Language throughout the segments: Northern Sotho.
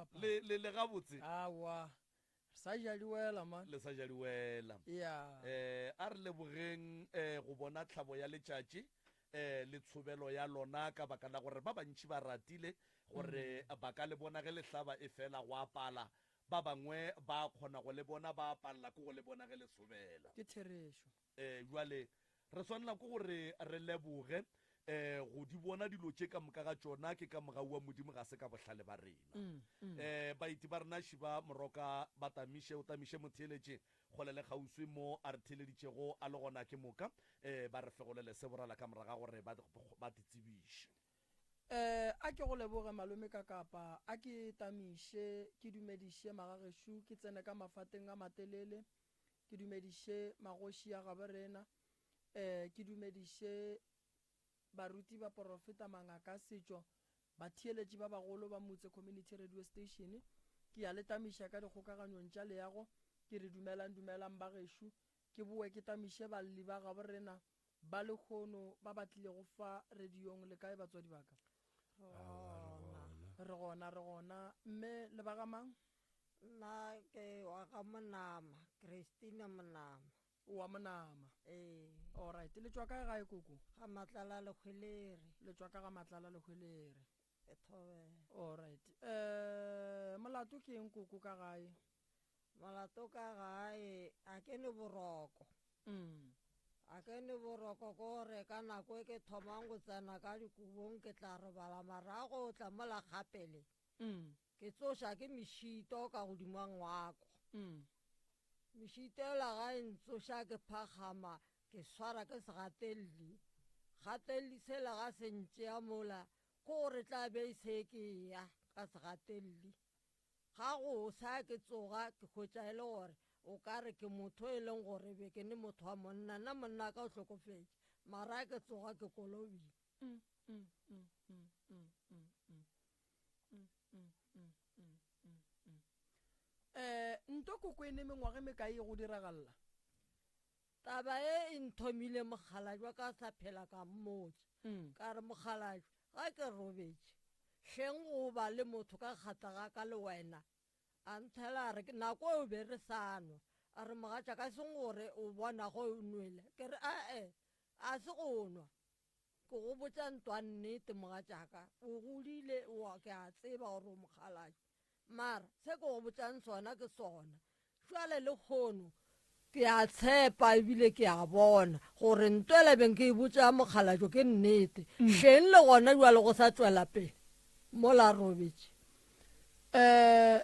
Kakapa. Le le le gabotse? Aowa, re sa ja diwela man. Le sa ja diwela. Ya. Eh, a re lebogeng eh go bona tlhabo ya letšatši eh le tshobelo ya lona ka baka la gore ba bantši ba ratile gore ba ka le bona ge le hlaba e fela go apala ba bangwe ba kgona go le bona ba apalela ke go le bona ge le sobela. Ke therešo. Eh, bjale re swanela ke gore re leboge eh go di bona dilo tše ka moka ga tšona ke ka mogau wa Modimo ga se ka bohlale ba rena. Mm, mm. Eh baeti ba rena šiba moroka ba tamiše o tamiše motheeletše kgole le kgauswi mo a re theeleditšego a le gona ke moka eh ba re fegolele se borala ka moraga gore ba ba te tsebiše. Eh a ke go leboge malome ka kapa a ke tamiše ke dumediše magagešo ke tsene ka mafateng a matelele Ke dumediše magoši a gabo rena, ee, ke dumediše baruti, baporofeta, mangaka a setšo, batheeletši ba bagolo ba Motse Community Radio Station. Ke a le tamiša ka dikgokaganyong tša leago, ke re dumelang, dumelang bagešo. Ke boe ke tamiše balli ba gabo rena ba lehono ba ba tlilego fa radiong. Le kae batswadi ba ka? Re gona. Re gona, re gona. Mme le ba ga mang? Nna ke wa ga Monama, Christina Monama. O wa Monama? Ee. Alright, le tšwa kae gae koko? Ga Matlala Lehwelere. Le tšwa ka ga Matlala Lehwelere. E thobela. Alright. Eh, molato ke eng koko ka gae? Molato ka gae a ke ne boroko. Mm. A ke ne boroko ko gore ka nako e ke thomang go tsena ka dikobong ke tla robala marago o tla mola gapele. Mm. Ke tsoša ke mešito ka godimo ga ngwako. Mešito ela ga e ntsoša ke phakgama ke swara ke segatelli. Gatelli sela ga se ntšea mola ke gore tla be e se ke eya ka segatelli. Ga go sa ke tsoga ke hwetša e le gore o ka re ke motho e leng gore be ke ne motho wa monna, nna monna wa ka o hlokofetše mara ke tsoga ke kolobile. Eh, nto koko e ne mengwaga e mekae e go diragalla? Taba e e nthomile mokgalajwa ka sa phela ka mmotša. Mm. Ka re mokgalajwa, ga ke robetše, hleng go ba le motho ka kgatla ga ka le wena. A nthela a re nako eo be re sa nwa. A re mogatšaka e seng gore o bona go o nwele. Ke re ae, a se go nwa. Ke go botša ntwa nnete mogatšaka, o godile o ke a tseba gore o mokgalabje, mara se ke go botšang sona ke sona. Jwale lekgono ke a tshepa ebile ke a bona gore nto ela beng ke e botša mokgalabje ke nnete. Hleng le gona jwale go sa tšwela pele mola robetše. Um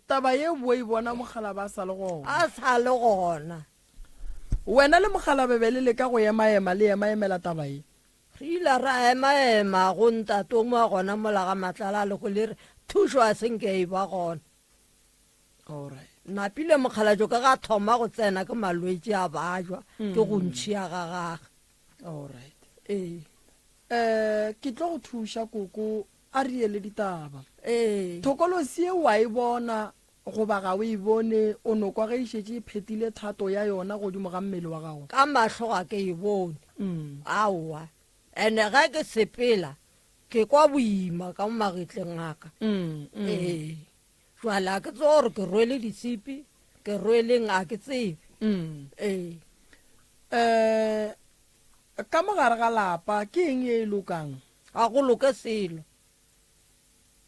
Taba ye o e bona mokgalabje a sa le gona. A sa le gona. Wena le mokgalabje be le leka go emaema le emaemela taba ye. Re ile ra emaema go ntate o mongwe gona mola ga Matlala a lego le re thušo a se nke e ba gona. Alright. Napile mokgalabje ka ga thoma go tsena ke malwetši a bajwa ke go ntšhia ga gage. Alright. Ee. Eh ke tlo go thuša koko A re ye le ditaba. Ee. Thokolosi ye o a e bona goba ga o e bone, o no kwa ge e šetše e phethile thato ya yona godimo ga mmele wa gago? Ka mahlo ga ke e bone. Aowa. Ene ge ke sepela, ke kwa boima ka mo magetleng a ka. Ee. Jwale a ke tsebe gore ke rwele ditshipi, ke rweleng a ke tsebe. Ee. Um ka mo gare ga lapa ke eng ye e lokang? Ga go loke selo.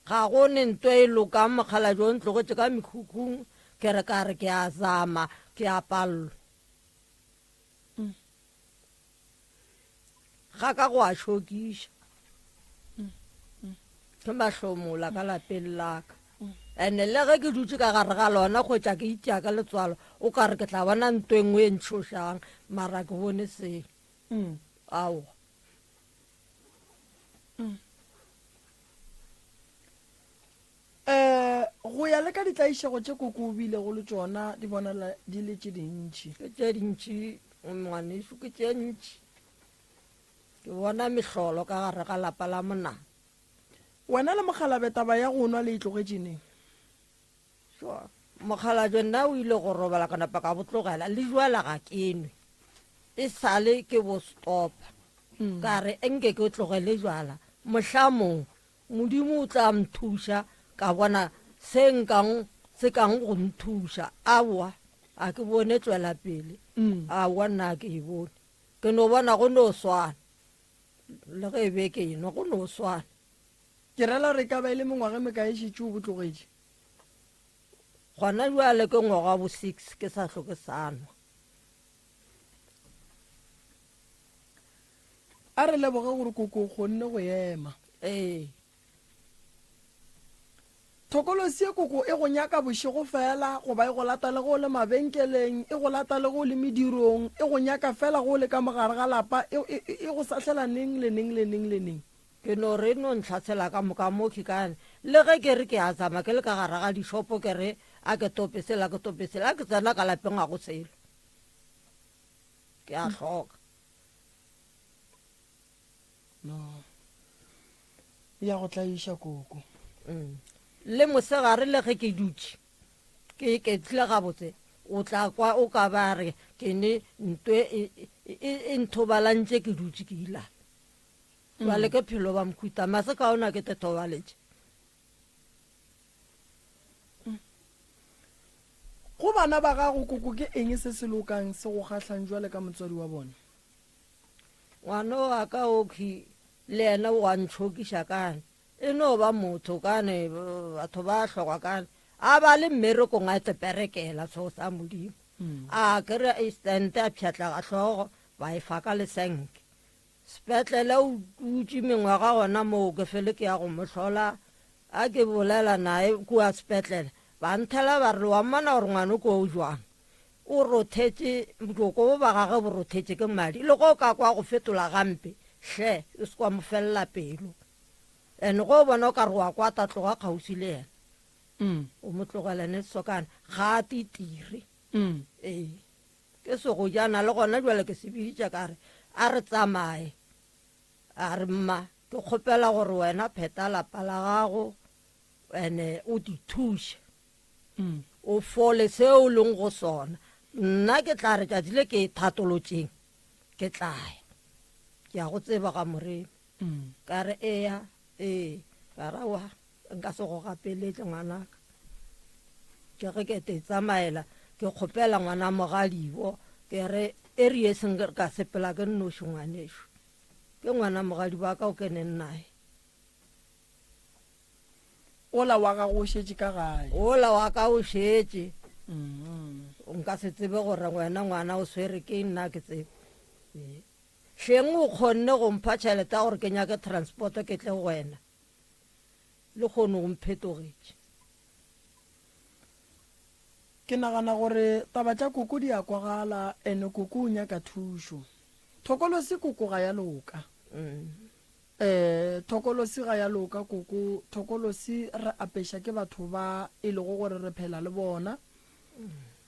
Ga go ne nto e lokang mokgalabje o ntlogetše ka mekhukhung ke re ka re ke a zama ke a pallwa. Ga ka go a šokiša. Ke mahlomola ka lapeng la ka. Ene le ge ke dutše ka gare ga lona kgwetša ke itia ka letswalo o ka re ke tla bona nto e nngwe e ntšhošang mara ke bone selo. Aowa. Um go ya le ka ditlaišego tše koko o bilego le tšona di bonala di le tše dintši. Ke tše dintši ngwanešu, ke tše ntši. Ke bona mehlolo ka gare ga lapa la mona. Wena le mokgalabje taba ya go nwa le e tlogetše neng? Sure. Mokgalabje nna o ile go robala ka napa ka bo tlogela, le jwala ga ke nwe. E sale ke bo stopa. Mm. Ka re enke ke tlogele jwala. Mohlamong Modimo o tla nthuša. ka bona se nkang se kang go nthuša. Aowa, a ke bone tšwela pele. Aowa nna a ke e bone. Ke no bona go no swana. Le ge e be ke enwa go no swana. Ke rela gore e ka ba e le mengwaga e mekae e šetše o bo tlogetše? Gona bjale ke ngwaga wa bo six ke sa hloke sa nwa. A re leboge gore koko o kgonne go ema. Ee. Thokolosi ye koko e go nyaka bošego fela goba e go lata le ge o le mabenkeleng, e go lata le ge o le medirong, e go nyaka fela ge o le ka mogare ga lapa, e, e, e go sahlela neng le neng le neng le neng. Ke no re e no ntlhasela ka moka mo ke ka le ge ke re ke a tsamaya ke le ka gare ga dishopo ke re a ke tope sela ke tope sela a ke tsena ka lapeng ga go selo ke a hloka. No. Ya go tlaiša koko. Mm. Le mosegare le ge ke dutše ke iketlile gabotse o tla kwa o ka ba re ke ne ntwe e, e, e, e nthobalantše ke dutše ke ilala. Jwale ke phelo ba mokhuta mase ka ona ke te thobaletše. Go bana ba gago koko ke eng se se lokang se go kgahlang jwale ka motswadi wa bona? Ngwana wa ka okhwi le yena o a ntšhokiša kane e no ba motho kane batho ba hlokwa kane a ba le mmerekong a teperekela seo sa modimo a kry accident a pšhatlaga hlogo ba e fa ka lesenke sepetlele o dutše mengwaga gona moo ke fele ke ya go mo hlola a ke bolela naye kua sepetlele ba nthela ba re wa mmona gore ngwana ko o jwang O rothetše, bjoko bo ba gagwe bo rothetše ke madi. Le ge o ka kwa go fetola gampe, hle, o se kwa mo felela pelo. And ge o bona o ka re wa kwata, tloga kgauswi le yena. O mo tlogele ne sokana. Ga a titire. Ee. Ke segojana le gona jwale ke se biditše ka re, a re tsamaye. A re, mma, ke kgopela gore wena pheta lapa la gago, ene o di thuše. O fole seo o leng go sona. Nna ke tla re tšatši le ke e thatolotšeng, ke tla ya. Ke a go tseba ga Moremi. Ka re, Eya, ee. Ka re, Aowa, nka se go gapeletše, ngwanaka. Ke ge ke te tsamaela, ke kgopela ngwana mogadibo, ke re, E re ye seng ka sepela ke nnoši, ngwanešo. Ke ngwana mogadibo wa ka o keneng naye. Ola wa gago o šetše ka gae. Ola wa ka o šetše. Nka se tsebe gore wena ngwana o swere ke nna ke tsebe. Hleng o kgonne go mpha tšhelete ya gore ke nyake transport ke tle go wena. Le kgone o mphetogetše. Ke nagana gore taba tša koko di a kwagala ene koko o nyaka thušo. Thokolosi koko ga ya loka. Ee, thokolosi ga ya loka, koko. Thokolosi re apeša ke batho ba e lego gore re phela le bona.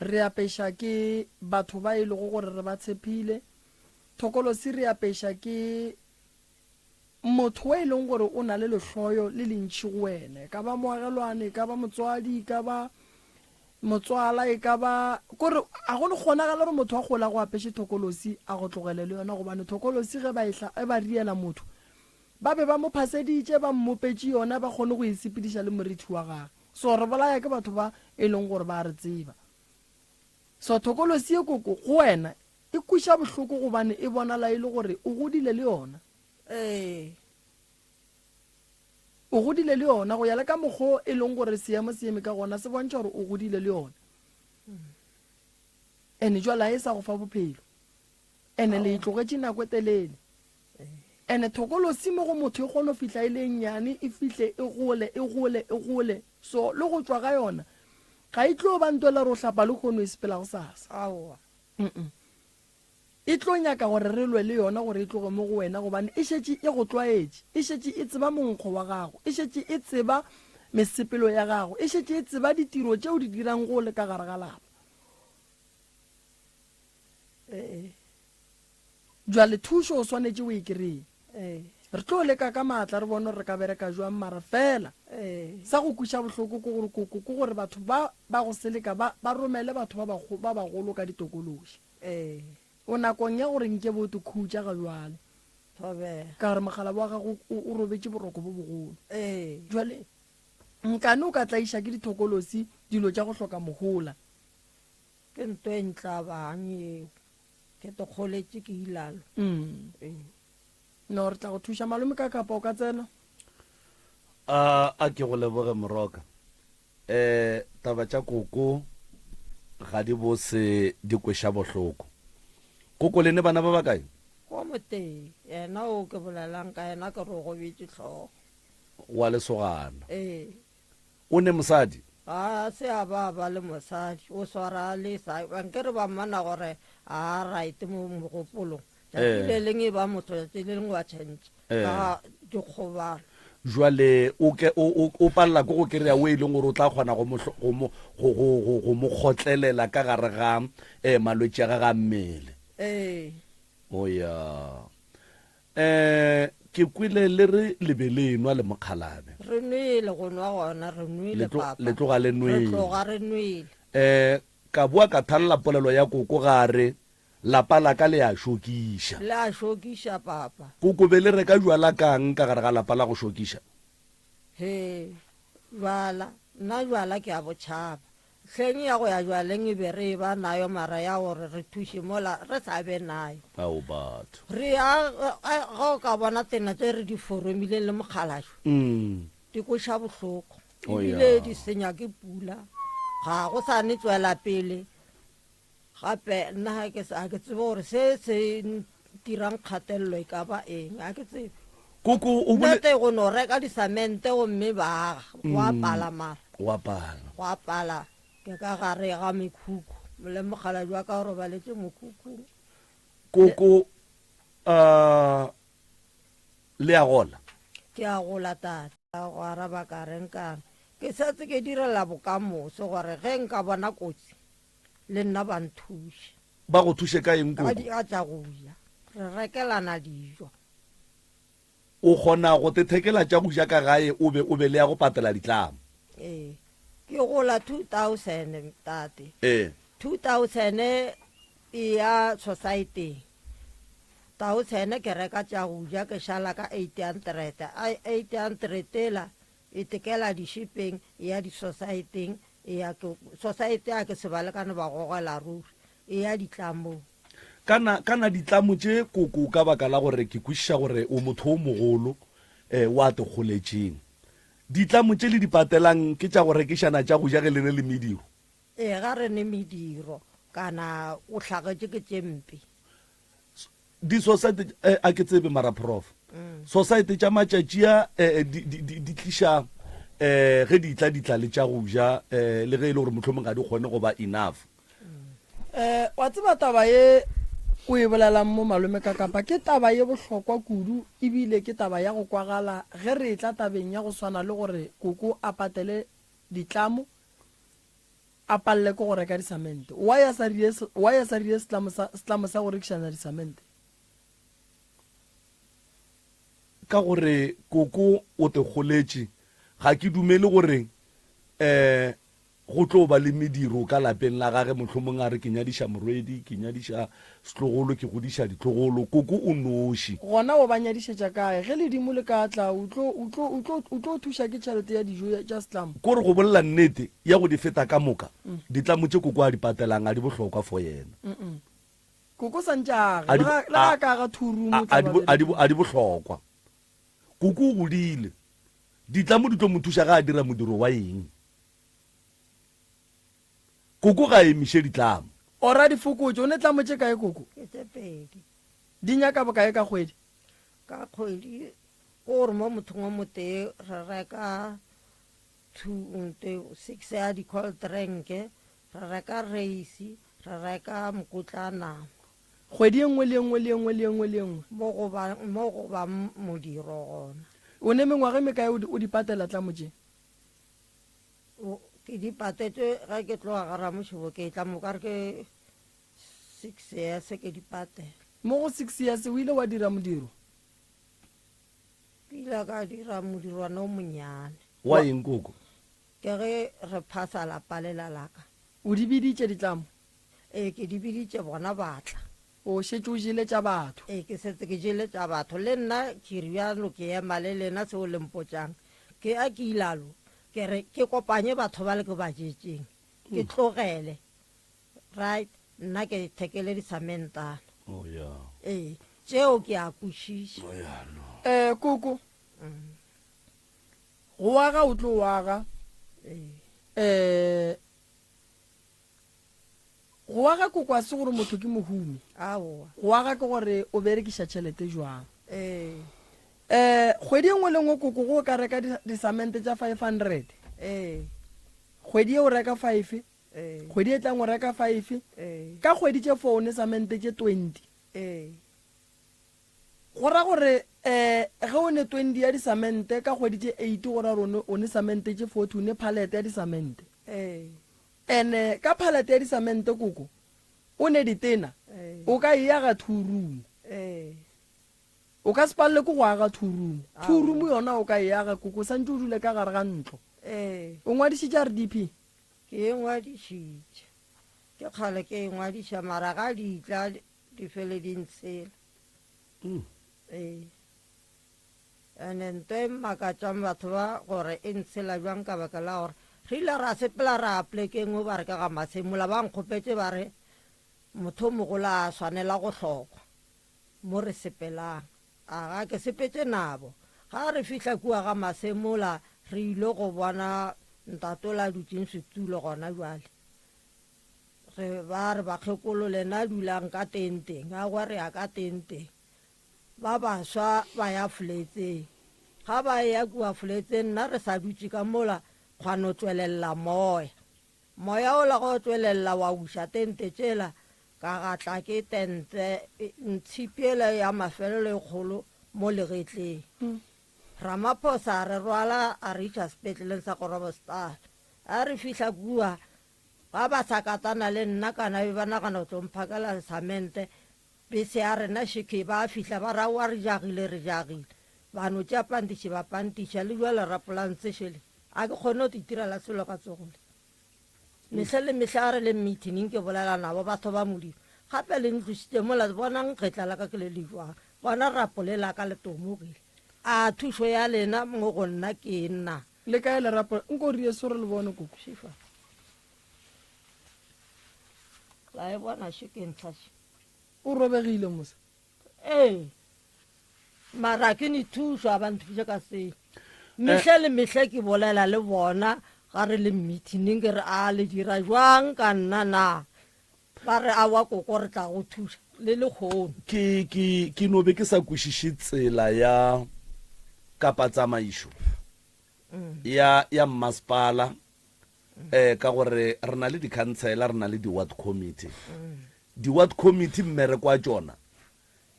Re apeša ke batho ba e lego gore re ba tshepile. Thokolosi re apeša ke motho o e leng gore o na le lehloyo le lentši go wena. E ka ba moagelwane, e ka ba motswadi, e ka ba Motswala e ka ba, kore a go no kgonagala gore motho a gole a go apeše thokolosi a go tlogele le yona, gobane thokolosi ge ba ehla e ba riela motho, ba be ba mo phaseditše, ba mmopetše yona, ba kgone go e sepediša le morithi wa gagwe. So re bolaya ke batho ba e leng gore ba a re tseba. So thokolosi ye koko go wena e kweša bohloko gobane e bonala e le gore o godile le yona. Ee. O godile le yona, go ya le ka mokgo e leng gore seemo se eme ka gona, se bontšha gore o godile le yona. Ene jwale ga e sa go fa bophelo. Ene le e tlogetše nako e telele. Ene thokolosi mo go motho e kgona go fihla e le e nnyane, e fihle e gole, e gole, e gole. So le go tšwa ga yona ga e tlo ba nto e le gore o hlapa lehono e sepela gosasa. Aowa. Mm-mm. E tlo nyaka gore re lwe le yona gore e tloge mo go wena gobane e šetše e go tlwaetše, e šetše e tseba monkgo wa gago, e šetše e tseba mesepelo ya gago, e šetše e tseba ditiro tše o di dirang ge o le ka gare ga lapa. Ee. Bjale thušo o swanetše o e kreye. Ee. Re tlo leka ka maatla re bone gore re ka bereka jwang mara fela Ee. sa go kweša bohloko ke gore koko ke gore batho ba ba go seleka ba ba romele batho ba ba bagolo ka ditokološi. Ee. O nakong ya gore nke bo te khutša ga bjale. Thobela. Ka gore mogala wa gago o, o robetše boroko bo bogolo. Ee. Jwale, Nkane o ka tlaiša ke dithokolosi dilo tša go hloka mohola. Ke nto e ntlabang yeo. Ke te kgoletše ke ilalo. Ee. No, re tla go thuša. Malome ka kapa o ka tsena. A, a ke go leboge Moroka. Eh, taba tša koko ga di bose di kweša bohloko. Koko le ne bana ba bakae? Go motee, yena o ke bolelang ka yena ke re o gobetše hlogo. Wa lesogana. Ee. O ne mosadi? Ga se a ba a ba le mosadi, o swara a le sa, nke re ba mmona gore ga a right mo mogopolong. Tšatši le leng e ba motho, tšatši le lengwe wa tšhentšha ka dikgobalo. Jwale o ke o o o palela ke go kry-a o e leng gore o tla kgona go mo go mo go go go go mo kgotlelela ka gare ga eh malwetši a gage a mmele. Ee. O ya. Eh ke kwele le re le be le enwa le mokgalabje. Re nwele go nwa gona re nwele Le tlo papa. le tloga le Re nwele. tloga re nwele. Eh ka boa ka thalela polelo ya koko ga re Lapa la ka le a šokiša. Le a šokiša, papa. Koko, be le reka jwala ka'ng ka gare ga lapa la go šokiša? Hee, jwala, nna jwala ke a bo tšhaba. Hleng ya go ya jwaleng e be re eba nayo mara ya gore re thuše mola re sa be nayo. Ao batho. Re ya, ge o ka bona tsena tše re di foromileng le mokgalašo, di kweša bohloko. Ebile di senya ke pula. Ga go sa ne tšwela pele. Gape nna ga ke ga ke tsebe gore se se ntirang kgatelelo e ka ba eng, ga ke tsebe. Koko o bole. Nnete go no reka disamente gomme ba aga, go a pala mara. Go a pala. Go a pala, ke ka gare ga mekhukhu, le mokgalabje wa ka o robaletše mokhukhung. Koko, uh, le a gola? Ke a gola tate. Ka go araba ka re nkare ke setse ke direla bokamoso gore ge nka bona kotsi le nna ba nthuše. Ba go thuše ka eng koko? Ka tša go ja. Re rekelana dijo. O kgona go tethekela tša go ja ka gae o be o be le ya go patela ditlamo? Ee. Ke gola 2000 tate. Ee. 2000 e ya society-eng. Taosene ke reka tša go ja ke šala ka 800. A 800 ela e tekela dišipeng e ya disosaeteng e ya ke sosaete a ke se balekane ba gogela ruri e ya ditlamong. Kana, kana ditlamo tše koko ka baka la gore ke kwešiša gore o motho o mogolo eh, wa tekgoletšeng. Ditlamo tše le di patelang ke tša go rekišana tša go ja ge le ne le mediro? Ee, ga re ne mediro kana o hlagetše ke tše mpe. Di-society, eh, a ke tsebe mara prof. Society tša matšatši a eh, di, di, di, di tliša eh, ge di tla di tla le tša go ja eh, le ge e le gore mohlomong ga di kgone go ba enough. Eh, wa tseba taba ye o e bolelang mo malome ka kapa ke taba ye bohlokwa kudu ebile ke taba ya go kwagala ge re etla tabeng ya go swana le gore koko a patele ditlamo A palele ke go reka disamente. Why a sa rile, why a sa rile setlamo sa, setlamo sa go rekišana disamente? Ka gore koko o te goletše, ga ke dumele gore um go tlo ba le mediro ka lapeng la gage, mohlomong a re ke nyadiša morwedi, ke nyadiša setlogolo, ke godiša ditlogolo. Koko o noši. Gona o ba nyadišetša kae? Ge ledimo le ka tla, o tlo, o tlo, o tlo, o tlo thuša ke tšhelete ya dijo ya, tša setlamo? Ko re go bolela nnete, ya go di feta ka moka, ditlamo tše koko a di patelang a di bohlokwa for yena. Koko sa ntše a aga, A di le bo, ga, le a, ga a ka aga two room a, o tla a di ba bo, a di bo, berekile. a di bohlokwa. Koko o godile. Ditlamo di tlo mo thuša ge a dira modiro wa eng? Koko ga a emiše ditlamo. Or a di fokotše. O ne tlamo tše kae koko? Ke tše pedi. Di nyaka bokae ka kgwedi? Ka kgwedi ke gore mo mothong o motee re reka two, six ya di-cold drink, re reka reisi, re reka mokotla nama. Kgwedi e nngwe le e nngwe le e nngwe le e nngwe le e nngwe. Mo go ba, mo go ba modiro gona. O ne mengwaga e mekae o di, o di patela tlamo tše? O, ke di patetše ge ke tloga ga Ramošebo ke tla mo ka re ke six years ke di patela. Mo go six years o ile wa dira modiro? Ke ile ka dira modirwana o monnyane. Wa eng koko? Ke ge re phasa lapa lela la ka. O di biditše ditlamo? Ee, ke di biditše bona ba tla. O šetše o jele tša batho. Ee, ke setse ke jele tša batho. Le nna ke rialo ke ema le lena seo le mpotšang. Ke a ke ilalo. Ke re ke kopanye batho bale ke ba jetšeng, ke tlogele. Right, nna ke thekele disamentana. Oh ya. Ee, tšeo ke a kwešiša. Oh ya, no. Eh, koko. Go aga o tlo aga. Ee. Eh, go aga koko a se gore motho ke mohumi. Aowa. Go aga ke gore o berekiša tšhelete jwang. Ee. Eh, kgwedi e nngwe le nngwe koko go o ka reka disamente tša 500. Ee. Kgwedi ye o reka five. Ee. Kgwedi e tlang o reka five. Ee. Ka kgwedi tše four o ne samente tše 20. Ee. Go ra gore um ge o ne 20 ya disamente ka kgwedi tše eight go ra gore o ne samente tše 40, o ne pallet ya disamente. Ee. Ene ka pallet ya disamente koko o ne ditena, Ee. o ka e aga two room. Ee. O ka se palelwe ke go aga two room. Two Aowa. room yona o ka e aga koko, o santše o dule ka gare ga ntlo. Ee. O ngwadišitše RDP? Ke e ngwadišitše. Ke kgale ke e ngwadiša mara ga di tla di fele di ntshela. Ee. Ene nto e mmakatšang batho ba gore e ntshela bjang ka baka la gore re ile ra sepela ra ya polekeng o ba re ka ga Masemola ba nkgopetše ba re motho o mogolo a swanela go hlokwa mo re sepelang. Aga ke sepetše nabo. Ga re fihla kua ga Masemola re ile go bona ntate ola a dutšeng setulo gona bjale. Re ba re bakgekolo lena dulang ka tenteng. Aowa re ya ka tenteng. Ba baswa ba ya foletseng. Ga ba eya kua foletseng nna re sa dutše ka mola gwa no tšwelelela moya. Moya wola ge o tšwelelela wa uša tente tšela, ka gatla ke tente ntshipi yela ya mafelelo e kgolo mo legetleng. Ramaphosa a re rwala a re iša sepetleleng sa Groblersdal. A re fihla kua ba ba sa katana le nna kana be ba nagana go tlo mphakela samente. Bese ya rena šekhe ba fihla ba re aowa re jagile re jagile. Ba no tšea pantiši ba pantiša le bjale rapolantse šele a ke kgone go itirela selo ka tsogo le. Mehle le mehle a re le meeting ke bolela nabo batho ba Modimo. Gape le ntlošitše mola bonang getla la ka ke le le jwang. Bona rapo le la ka le tomogile. A thušo ya lena mo go nna ke eng na? Le kae lerapo? Nko re eso re le bone koko. Šifa. La e bona še ke ntlha še. O robegile mos. Ee. Mara ke ne thušo a ba nthuše ka selo. Mehle le mehle ke bolela le bona ga re le meeting ke re a le dira jwang ka nna na. Ba re awa koko re tla go thuša le lekgono. Ke, ke, ke no be ke sa kwešiše tsela ya, kapa tsamaišo ya, ya mmasepala, eh, ka gore re na le dikhansela, re na le di-ward committee. Di-ward committee mmereko wa tšona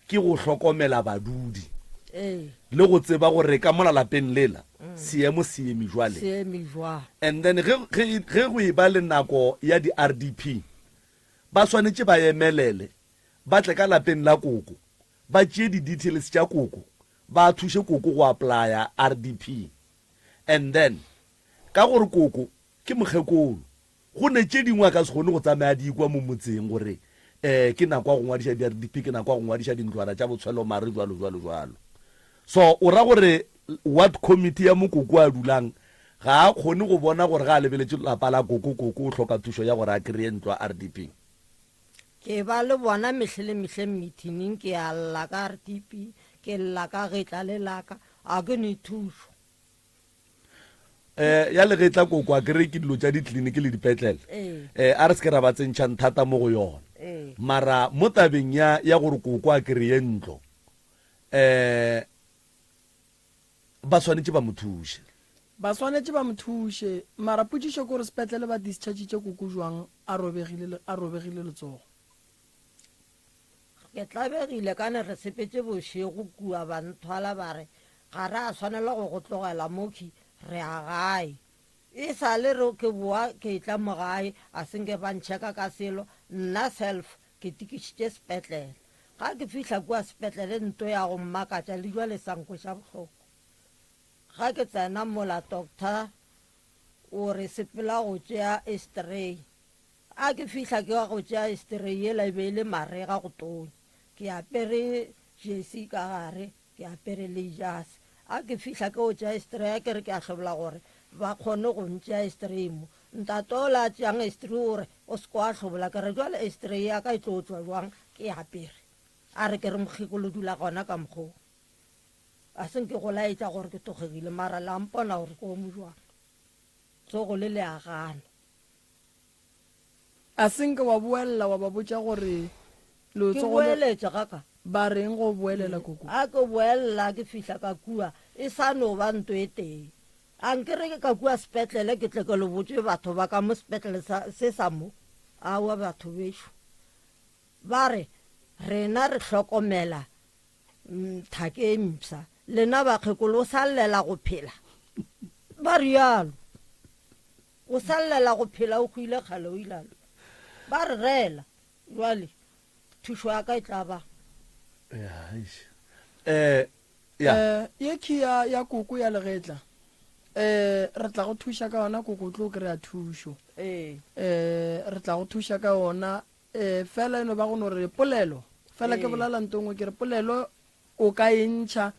ke go hlokomela badudi le go tseba gore ka mola lapeng lela seemo se eme jwale. Se eme jwang. And then ge, ge, ge go eba le nako ya di-RDP, ba swanetše ba emelele, ba tle ka lapeng la koko, ba tšee di-details tša koko, ba thuše koko go applya RDP. And then ka gore koko ke mokgekolo, Go ne tše dingwe a ka se kgone go tsamaya a di ikwa mo motseng gore um ke nako ya go ngwadiša di-RDP, ke nako ya go ngwadiša dintlwana tša botshwelomare, jwalo, jwalo, jwalo. So o ra gore ward committee ya mo koko a dulang ga a kgone go bona gore ga a lebeletše lapa la koko, koko o hloka thušo ya gore a kreye ntlo ya RDP? Ke ba le bona mehle le mehle meeting-ing, ke a lla ka RDP, ke lla ka getla le laka, ga ke ne thušo. Eh, ya le ge tla koko a kere ke dilo tša ditleliniki le dipetlele Ee. eh, a re se ke ra ba tsentšhang thata mo go yona Ee. mara mo tabeng ya ya gore koko a kry-e ntlo eh ba swanetše ba mo thuše Ba swanetše ba mo thuše. Mara potšišo ke gore sepetlele ba dischargitše koko jwang a robegile a robegile letsogo? Ke tlabegile ka ne re sepetše bošego kua ba nthwala ba re ga re a swanela go go tlogela mokhwi re ya gae. E sa le re ke boa ke etla mo gae a se nke ba ntšheka ka selo, nna self ke tikišitše sepetlele. Ga ke fihla kua sepetlele nto ya go mmakatša le jwale e sa nkweša bohloko. Ga ke tsena mola doctor o re sepela go tšea x-ray. A ke fihla ke ya go tšea esterei yela e be e le marega go tonya. Ke apere jesi ka gare, ke apere le jase. A ke fihla ke go tšea esterei a ke re ke a hlobola gore ba kgone go ntšea x-ray mo. Ntate ola a tšeang x-ray o re, O se ke wa hlobola. Ke re, Bjale x-ray ya ka e tlo tšwa bjang ke apere? A re, Ke re mokgekolo dula gona ka mokgwa wo. A se nke go laetša gore ke togegile, mara la mpona gore ke omo bjang. Tsogo le le a gana. A se nke wa boelela wa ba botša gore Ke letsogo le. boeletše ga ka. Ba reng go boelela koko? A ke boelela ke fihla ka kua, e sa no ba nto e tee. A nke re ke ka kua sepetlele ke tle ke le botše batho ba ka mo sepetlele sa, se sa mo. Aowa batho bešo. Ba re, Rena re hlokomela thake e mpsha. Lena bakgekolo o sa llela go phela. Ba rialo. O sa llela go phela o hwile kgale o ilalo. Ba re rela. Jwale thušo ya ka e tla ba. Ya, eish. Eh, ya. Eh, ye key ya, ya koko ya legetla. Eh, re tla go thuša ka yona koko o tlo kry-a thušo. Ee. Eh, re tla go thuša ka yona. Eh, fela e no ba go no re polelo. Fela ke Ee. bolela nto nngwe ke re polelo o ka e ntšha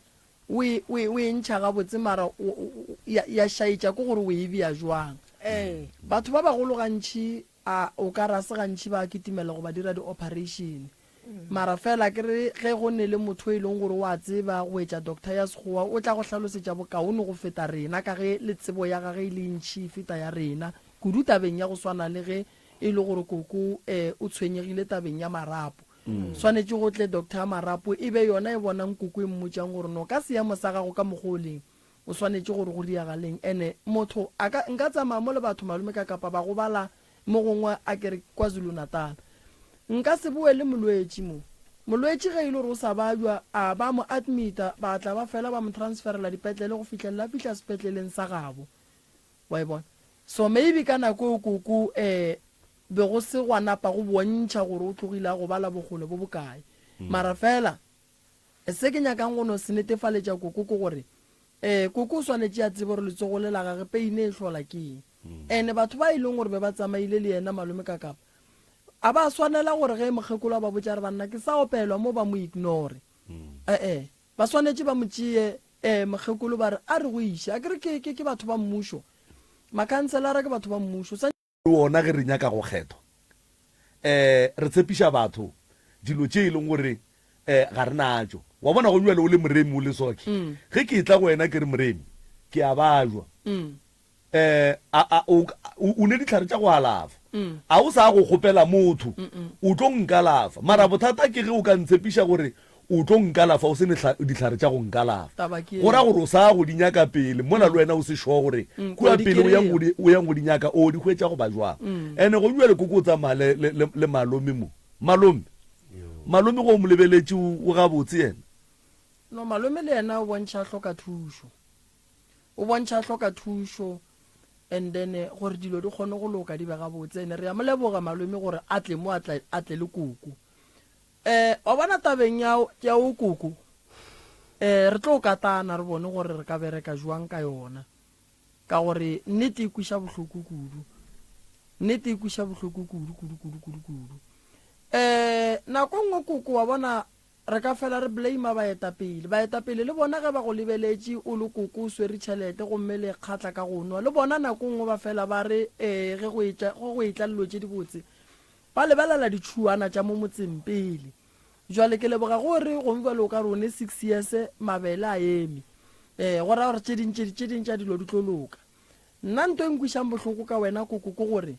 o e, o e, o e ntšha gabotse mara o, o, o, ya, ya šaetša ke gore o e bea jwang. Ee. Batho ba bagolo gantši a o ka re a se gantši ba kitimela go ba dira di-operation. Mara fela ke re ge go ne le motho e leng gore o a tseba go etša doctor ya Sekgowa o tla go hlalosetša bokaone go feta rena ka ge le tsebo ya gage e le ntši e feta ya rena kudu tabeng ya go swana le ge e le gore koko um o tshwenyegile tabeng ya marapo. Swanetše go tle doctor ya marapo e be yona e bonang koko e mmotšang gore no ka seemo sa gago ka mokgwa o leng o swanetše gore go diagaleng. Ene motho a ka, nka tsamaya mo le batho malome ka kapa ba gobala mo gongwe a ke re KwaZulu Natal. Nka se bowe le molwetši mo. Molwetši ge e le gore o sa babja a ba mo admita ba tla ba fela ba mo transferela dipetlele go fihlelela a fihla sepetleleng sa gabo. Wa e bona? So maybe ka nako eo koko eh be go se gwa napa go bontšha gore o tlogile a gobala bokgole bo bokae. Mara fela Se ke nyakang go no se netefaletša Koko ke gore, ee, Koko o swanetše a tsebe gore letsogo le la gage peine e hlola ke eng. Ene batho ba e leng gore be ba tsamaile le yena malome ka kapa, a ba swanela gore ge mokgekolo a ba botša a re banna ke sa opelwa mo ba mo ignore. E-e, ba swanetše ba mo tšee ee, mokgekolo ba re a re go iše. Akere ke, ke, ke batho ba mmušo. Makhanselara ke batho ba mmušo. Le wona ge re nyaka go kgethwa, um re tshepiša batho dilo tše e leng gore um ga re natšo. Wa bona go bjale o le moremi o le soke, ge ke etla go wena ke re moremi ke a bajwa, um a, a, o, o ne dihlare tša go alafa, a o sa go kgopela motho o tlo nkalafa. Mara bothata ke ge o ka ntshepiša gore O tlo nkalafa o se ne dihlare tša go nkalafa. Taba ke Go ra eo. gore o sa go di nyaka pele, mola le wena o se sure gore Mm, kua o di pele o yang kry-a. go di, o yang go di nyaka, o di hwetša goba jwang. Ene go bjale koko o tsamaya le, le, le, le malome mo. Malome? Malome ge o mo lebeletše o, o gabotse yena? No, malome le yena o bontšha a hloka thušo. O bontšha a hloka thušo and then eh, gore dilo di kgone go loka di be gabotse. Ene re a mo leboga malome gore a tle mo a tla, a tle le koko. Eh, wa bona tabeng ya, ya o koko, eh, re tlo katana re bone gore re ka bereka jwang ka yona. Ka gore nnete e kweša bohloko kudu. Nnete e kweša bohloko kudu, kudu, kudu, kudu, kudu. Eh, nako nngwe koko, wa bona, re ka fela re blame baetapele. Baetapele le bona ge ba go lebeletše o le koko o swere tšhelete gomme le kgatla ka go nwa, le bona nako nngwe ba fela ba re, eh, ge go etla, ge go etla dilo tše dibotse, Ba lebelela ditšhuana tša mo motseng pele. Jwale ke leboga go re gongwe bjale o ka re o ne six years mabele a eme. Eh, go ra gore tše ding tše tše ding tša dilo di tlo loka. Nna nto e nkwišang bohloko ka wena koko ke gore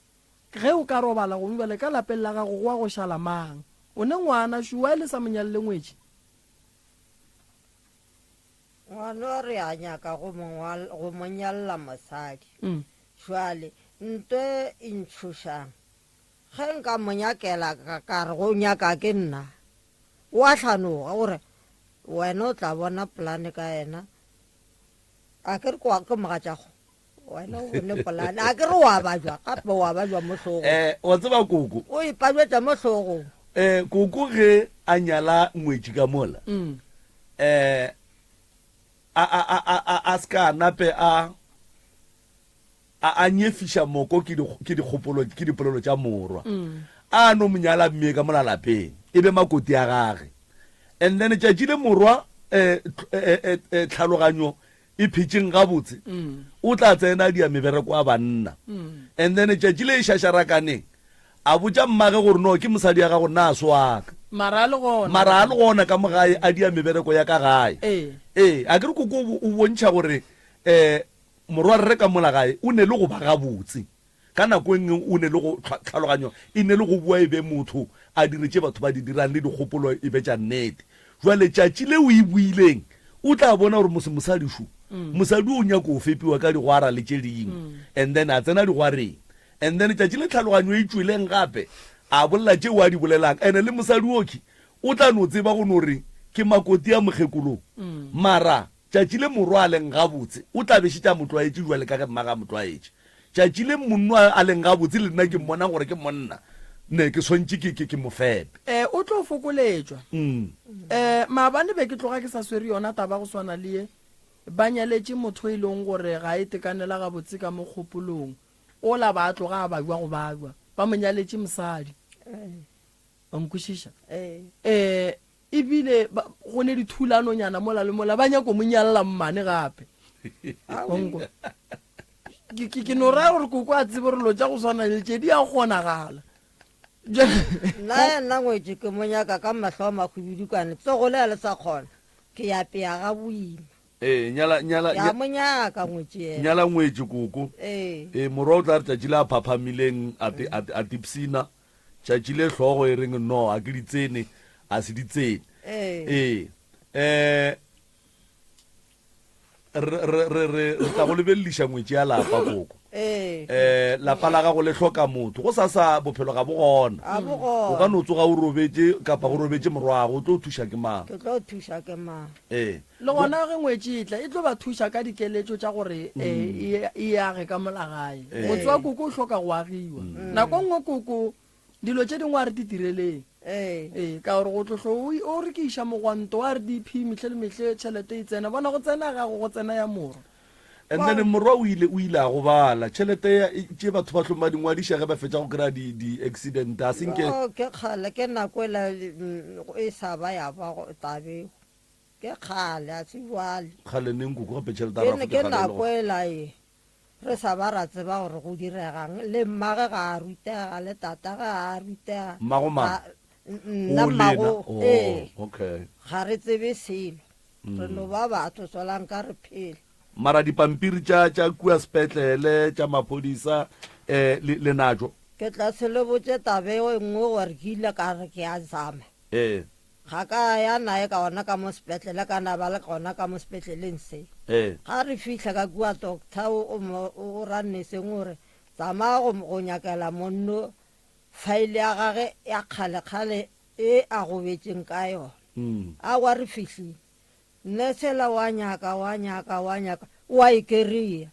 ge o ka robala gongwe bjale ka lapeng la gago go wa go šala mang? O ne ngwana shu why le sa mo nyalele ngwetši? Ngwana re a nyaka go mo go mo nyalla mosadi. Jwale nto e ntšhošang Ge nka mo nyakela ka, ka re go nyaka ke nna, o a hlanoga, o re, Wena o tla bona polane ka yena. A ke re ke wa, ke mogatšago. Wena o bone polane. A ke re wa bajwa, gape wa bajwa mo hlogong. Eh, wa tseba koko. O ipajwetša mo hlogong. Eh, koko ge a nyala ngwetši ka mola, eh, a, a, a, a, a, a se ka nape a, A a nyefiša moko ke di, ke dikgopolo, ke dipolelo tša morwa. A no mo nyala mme ka mola lapeng, e be makoti a gage. And then tšatši le morwa, eh, eh, eh, eh, tlhaloganyo e phetšeng gabotse, o tla tsena a dia mebereko a banna. And then tšatši le e šašarakaneng, a botša mmage gore no ke mosadi ya gago nna a se wa ka. Mara a le gona. Mara a le gona ka mo gae a dia mebereko ya ka gae. Ee. Ee, a ke re koko o, o bontšha gore um morwarre ka mola gae o ne le go ba gabotse. Ka nako e nngwe o ne le go, tlhaloganyo e ne le go boa e be motho, a dire tše batho ba di dirang le dikgopolo e be tša nnete. Bjale tšatši leo e boileng, o tla bona gore mos, mosadi šo, mosadi o nyako go fepiwa ka digwara le tše dingwe, and then a tsena digwareng. And then tšatši le tlhaloganyo e tšweleng gape, a bolela tšeo a di bolelang, and le mosadi okhwi o tla no tseba go no re ke makoti a mokgekolong. Mara Tšatši le morwa a leng gabotse, o tla be šetše a mo tlwaetše bjale ka ge mmage a mo tlwaetše. Tšatši le monno a leng gabotse, le nna ke mmona gore ke monna, ne ke swantše ke, ke, ke mo fepe. E, o tlo fokoletšwa. E, maabane be ke tloga ke sa swere yona taba go swana le ye. Ba nyaletše motho e leng gore ga a itekanela gabotse ka mo kgopolong. Ola ba tloga a babja go babja. Ba mo nyaletše mosadi. Wa nkwešiša? E, Ebile ba, go ne dithulanonyana mola le mola, ba nyako mo nyalla mmane gape. Wa nkwa? Ke, ke, ke no raya gore koko a tsebe gore lo tša go swana le tše di a kgonagala. Jwale, Nna yena ngwetši ke mo nyaka ka mahlo a mahwibidukwane, tsogo le a le sa kgona, ke ya pea ga boima. Ee, nyala, nyala, Ke a mo nyaka ngwetši yena. nyala ngwetši koko. Ee. Ee, morwa o tla re tšatši le a phaphamileng a te, a te, a tipsina, Tšatši le hlogo e reng no, a ke di tsene, a se di tsene. Ee. Ee. Re, re, re, re, re tla go lebelediša ngwetši ya lapa, koko. Ee. Eh, lapa la gago le hloka motho. Go sa sa bophelo ga bo gona. Ga bo gona. O ka no tsoga o robetše kapa go robetše morwago, o tlo thuša ke mang? Ke tlo thuša ke mang? Ee. Le gona ge ngwetši e tla, e tlo ba thuša ka dikeletšo tša gore e, e age ka mola gae. Motse wa koko o hloka go agiwa. Nako nngwe koko, dilo tše dingwe a re di direleng. Ee, ka gore go tlohlo o, o re ke iša mogwanto wa RDP mehle le mehle tšhelete e tsena. Bona go tsena gago go tsena ya morwa. And then morwa o ile, o ile a gobala. Tšhelete ya, tše batho ba hlong ba di ngwadiša ge ba fetša go kry-a di, di accident, a se nke. Oh, ke kgale, ke nako ela e sa ba ya ba tabeng. Ke kgale, a se bjale. Kgale neng koko gape tšhelete ya Ke, rafo ke ke kgale e le nako gore. ela e re sa ba ra tseba gore go diregang. Le mmage ga a rutega, le tatage ga a rutega. Mmago mang? Ga, nna O, lena? mmago, Oh, ee. okay. Ga re tsebe selo. Re no ba batho, solanka re phela. Mara dipampiri tša, tša kua sepetlele, tša maphodisa, eh, le, le natšo? Ke tla se le botše taba e nngwe gore ke ile ka re ke a zama. Ee. Ga ka ya naye ka gona ka mo sepetlele, ka na ba le gona ka mo sepetleleng se. Ee. Ga re fihla ka kua doctor o, o mo, o ra neseng o re, Tsamaya go, go nyakela monno file ya gage ya kgale-kgale e a gobetšeng ka yona. Aowa re fihlile. Nurse yela wa nyaka, wa nyaka, wa nyaka, wa e kereya.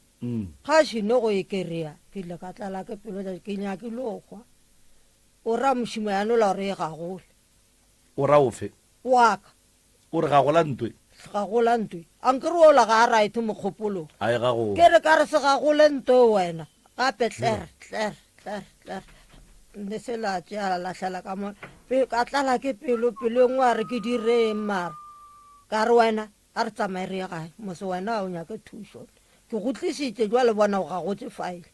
Ga a šene go e kereya, ke ile ka tlala ke pelo, ke nyakile go hwa. O ra mošemane ola gore e gagole. O ra ofe? Wa ka. O re gagola ntwe? Gagola ntwe. A nkere ola ga a right mokgopolong. A e gagole. Ke re ka re se gagole ntwe wena. Gape tler, tler, tler, tler. Nne se la tšea la lahlela ka mo. Pe, ka tlala ke pelo, pelo e nngwe a re ke direng mara. Ka re wena, a re tsamaye re ye gae. Mose wena ga o nyake thušo. Ke go tlišitše jwale bona o gagotše file.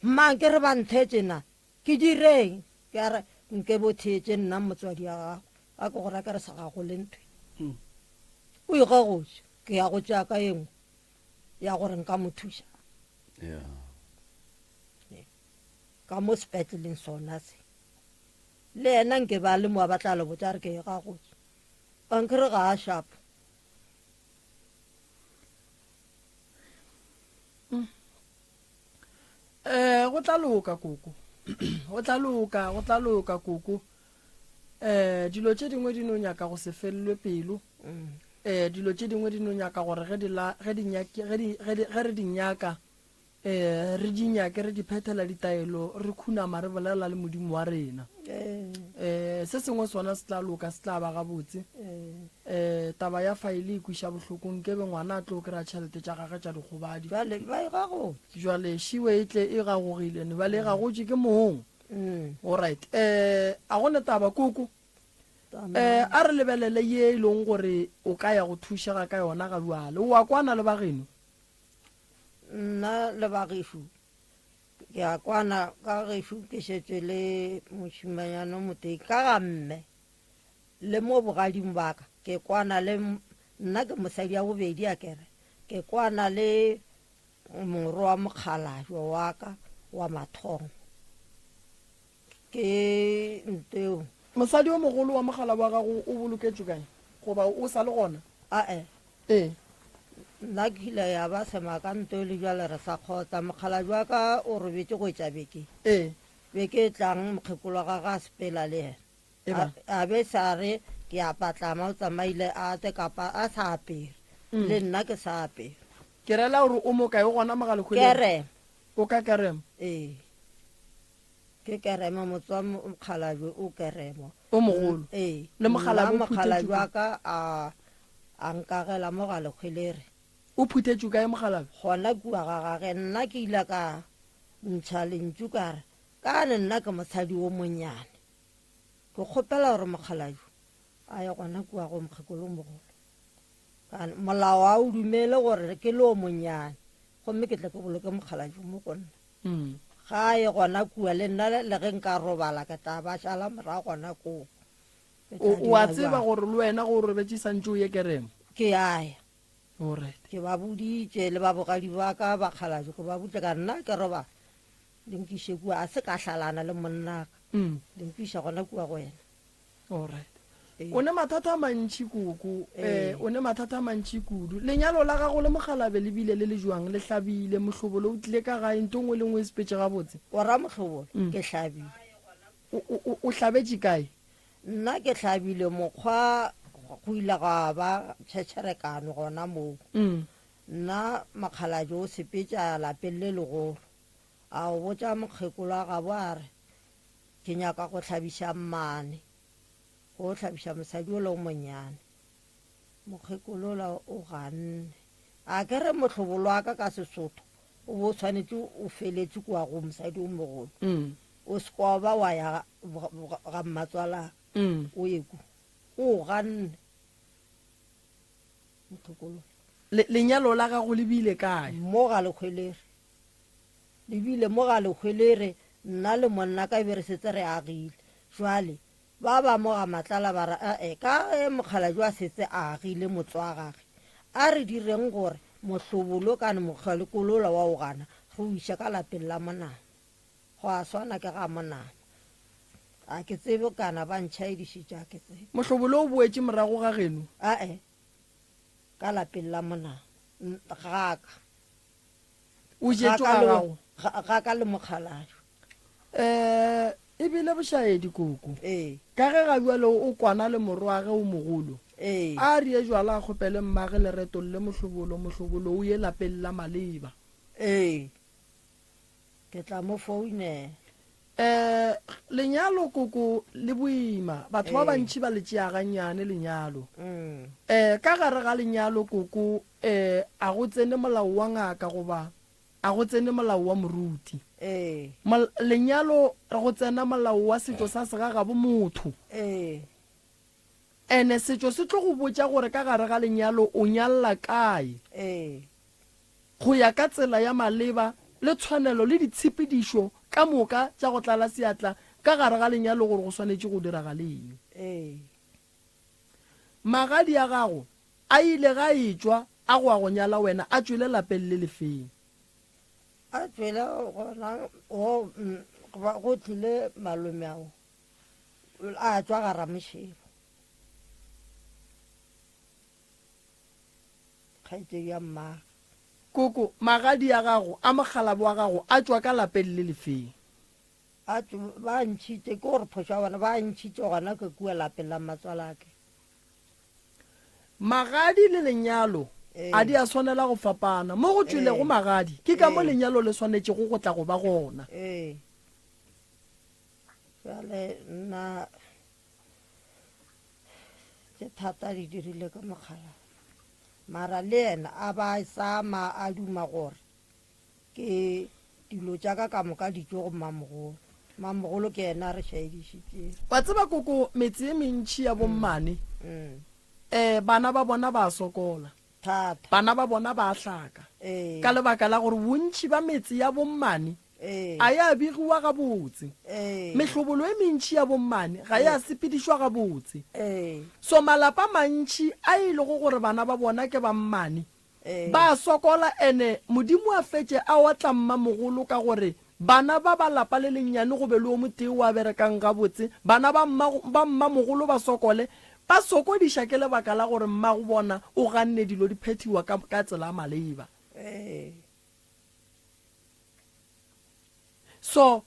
Mang ke re ba nthetše na? Ke direng? Ke a re, Nke bo theetše nna motswadi wa gago, a ke go ra ke re sa gagole ntho e. O e gagotše, ke ya go tšea ka e nngwe ya gore nka mo thuša. Ka mo sepetleleng sona se. Le yena nke ba le moa ba tla le botša re ke e gagotše. Ankere ga a sharp. Eh, go tla loka koko. Go tla loka, go tla loka koko. Eh, dilo tše dingwe di no nyaka go se felelwe pelo. Eh, dilo tše dingwe di no nyaka gore ge di la ge di nyake ge di ge di ge re di nyaka eh re di nyake re di phethela ditaelo re khunama re bolela le Modimo wa rena. Eh, se sengwe sona se tla loka se tla ba gabotse. Eh, taba ya faele e kwiša bohloko nkebe ngwana a tlo kry-a tšhelete tša gage tša dikgobadi. Bjale ba e gagotše. Jwale šiwe e tle e gagogile ne bjale e gagotše ke mong. Alright, eh, a go ne taba koko. Um a re lebelele ye e leng gore o ka ya go thušega ka yona ga bjale. O a kwana le ba geno? Nna le ba gešo ke a kwana, ka gešo ke šetše le mošimanyana o motee ka ga mme le mo bogading ba ka ke kwana le nna ke mosadi ya bobedi a kere ke kwana le morwa wa mokgalajwe wa ka wa mathomo. Ke nteo. Mosadi yo mogolo wa mogala wa gago o boloketšwe kae? Goba o sa le gona? Ae. Ee. Nna ke ile ya ba semaka nteo le bjale re sa kgotsa. Mokgalabje wa ka o robetše go etša beke. Ee. Beke e tlang mokgekolo wa gagwe a sepela le yena. Eba. A be sa re ke a patlama o tsamaile a tle kapa a sa apere. Le nna ke sa apere. Ke rela gore o mo kae? O gona Mogalekgweleng? Kerema. O ka Kerema? Ee. Ke Kerema, motse wa Mokgalabje o Kerema. O mogolo. Ee. Le mokgalabje Nna o phuthetšwe mokgalabje kae? wa ka a, a nkagela mo Galekgwelere. O phuthetšwe kae mokgalabje? Gona kua ga gage. Nna ke ile ka ntšha lentšu ka re, Kane nna ke mosadi wo monnyane. Ke kgopela gore mokgalabje a ye gona kua go mokgekolo o mogolo. Kane molao a o dumele gore ke le o monnyane gomme ke tle ke boloke mokgalabje mo go nna. Ga a ye gona kua le nna le ge nka robala ke tla ba šala morago gona koo. Ke tla O, o a dira tseba bjang? gore le wena ge o robetše santše o ye kerema? Ke a ya. Alright. Ke ba boditše le ba bogadi ba ka bakgalabje ke ba boditše ka re nna ke robala le nkiše kua a se ka hlalana le monnaka le nkiša gona kua go yena. Alright. Ee. O ne mathata a mantši koko, Ee. eh, o ne mathata a mantši kudu. Lenyalo la gago le mokgalabe le bile le le jwang? Le hlabile, mohlobolo o tlile ka gae, nto nngwe le nngwe e sepetše gabotse? O ra mohlobolo? Ke hlabile. O, o, o, o hlabetše kae? Nna ke hlabile mokgwa go ile gwa ba tšhetšherekano gona moo. Nna mokgalabje o sepetše a ya lapeng le legolo. A o botša mokgekolo wa gabo a re, Ke nyaka go hlabiša mmane, go hlabiša mosadi ola o monnyane. Mokgekolo ola o ganne. A ke re mohlobolo wa ka ka Sesotho o bo o swanetše o feletše kua go mosadi o mogolo. O se kwa ba wa ya ga mmatswalaka o ye kua. O ganne mokgekolo. Lenyalo la gago le bile kae? Mo ga Lekgwelere. Le bile mo ga Lekgwelere, nna le monna ka e be re setse re agile. Jwale, ba ba mo ga Matlala ba re, Ae, ka ge mokgalabje a setse a agile motse wa gage, a re direng gore mohlobolo kane mokgalekolo wola wa o gana, re o iše ka lapeng la monama. Go a swana ke ga monama. A ke tsebe kana ba ntšhaedišitše, a ke tsebe. Mohlobolo o boetše morago ga geno? Ae, ka lapeng la monama, ga ka. O jetšwe ga gago? Ga ka le mokgalabje. Um e bile bošaedi koko. Ee. Ka ge ga bjale o kwana le morwage o mogolo. Ee. A rie jwala a kgopele mmage le retolle mohlobolo, mohlobolo o ye lapeng la maleba. Ee. Ke tla mo founela. Um lenyalo koko le boima. Batho ba bantši ba le tšea gannyane lenyalo. Um ka gare ga lenyalo koko um a go tsene molao wa ngaka goba a go tsene molao wa moruti. Lenyalo go tsena molao wa setšo sa segagabo motho. Ene setšo se tlo go botša gore ka gare ga lenyalo o nyalla kae. Go ya ka tsela ya maleba le tshwanelo le ditshepedišo ka moka tša go tlala seatla ka gare ga lenyalo gore go swanetše go diragale eng. Magadi a gago a ile ga etšwa a go a go nyala wena a tšwele lapeng le lefeng? A tšwele gona go, go tlile malome ao a tšwa ga Ramošebo. Kgaetšedi ya mmagwe. Koko, magadi a gago a mokgalabo wa gago a tšwa ka lapeng le lefeng? A tšw, ba ntšhitše, ke gore phošo ya bona, ba ntšhitše gona ke kua lapeng la mmatswalake. Magadi le lenyalo a di a swanela go fapana. Mo go tšwelego magadi, ke ka mo lenyalo le swanetšego go tla go ba gona. Ee. Bjale nna tše thata di dirile ke mokgalabje. Mara le yena a ba sa ma a duma gore ke dilo tša ka ka moka di tšwe go mmamogolo. Mamogolo ke yena a re šaedišitšego. Wa tseba koko, metse e mentši ya bommane, um bana ba bona ba a sokola. Thata. Bana ba bona ba a hlaka. Ee. Ka lebaka la gore bontši ba metse ya bommane Ee. a ya begiwa gabotse. Ee. Mehlobolo e mentši ya bommane ga ya sepedišwa gabotse. Ee. So malapa a mantši a e lego gore bana ba bona ke ba mmane Ee. ba a sokola ene Modimo a fetše a otla mmamogolo ka gore bana ba ba lapa le lennyane go be le o motee o a berekang gabotse, bana ba mma ba mmamogolo ba sokole, ba sokodiša ke lebaka la gore mmago bona o ganne dilo di phethiwa ka ka tsela ya maleba. Ee. So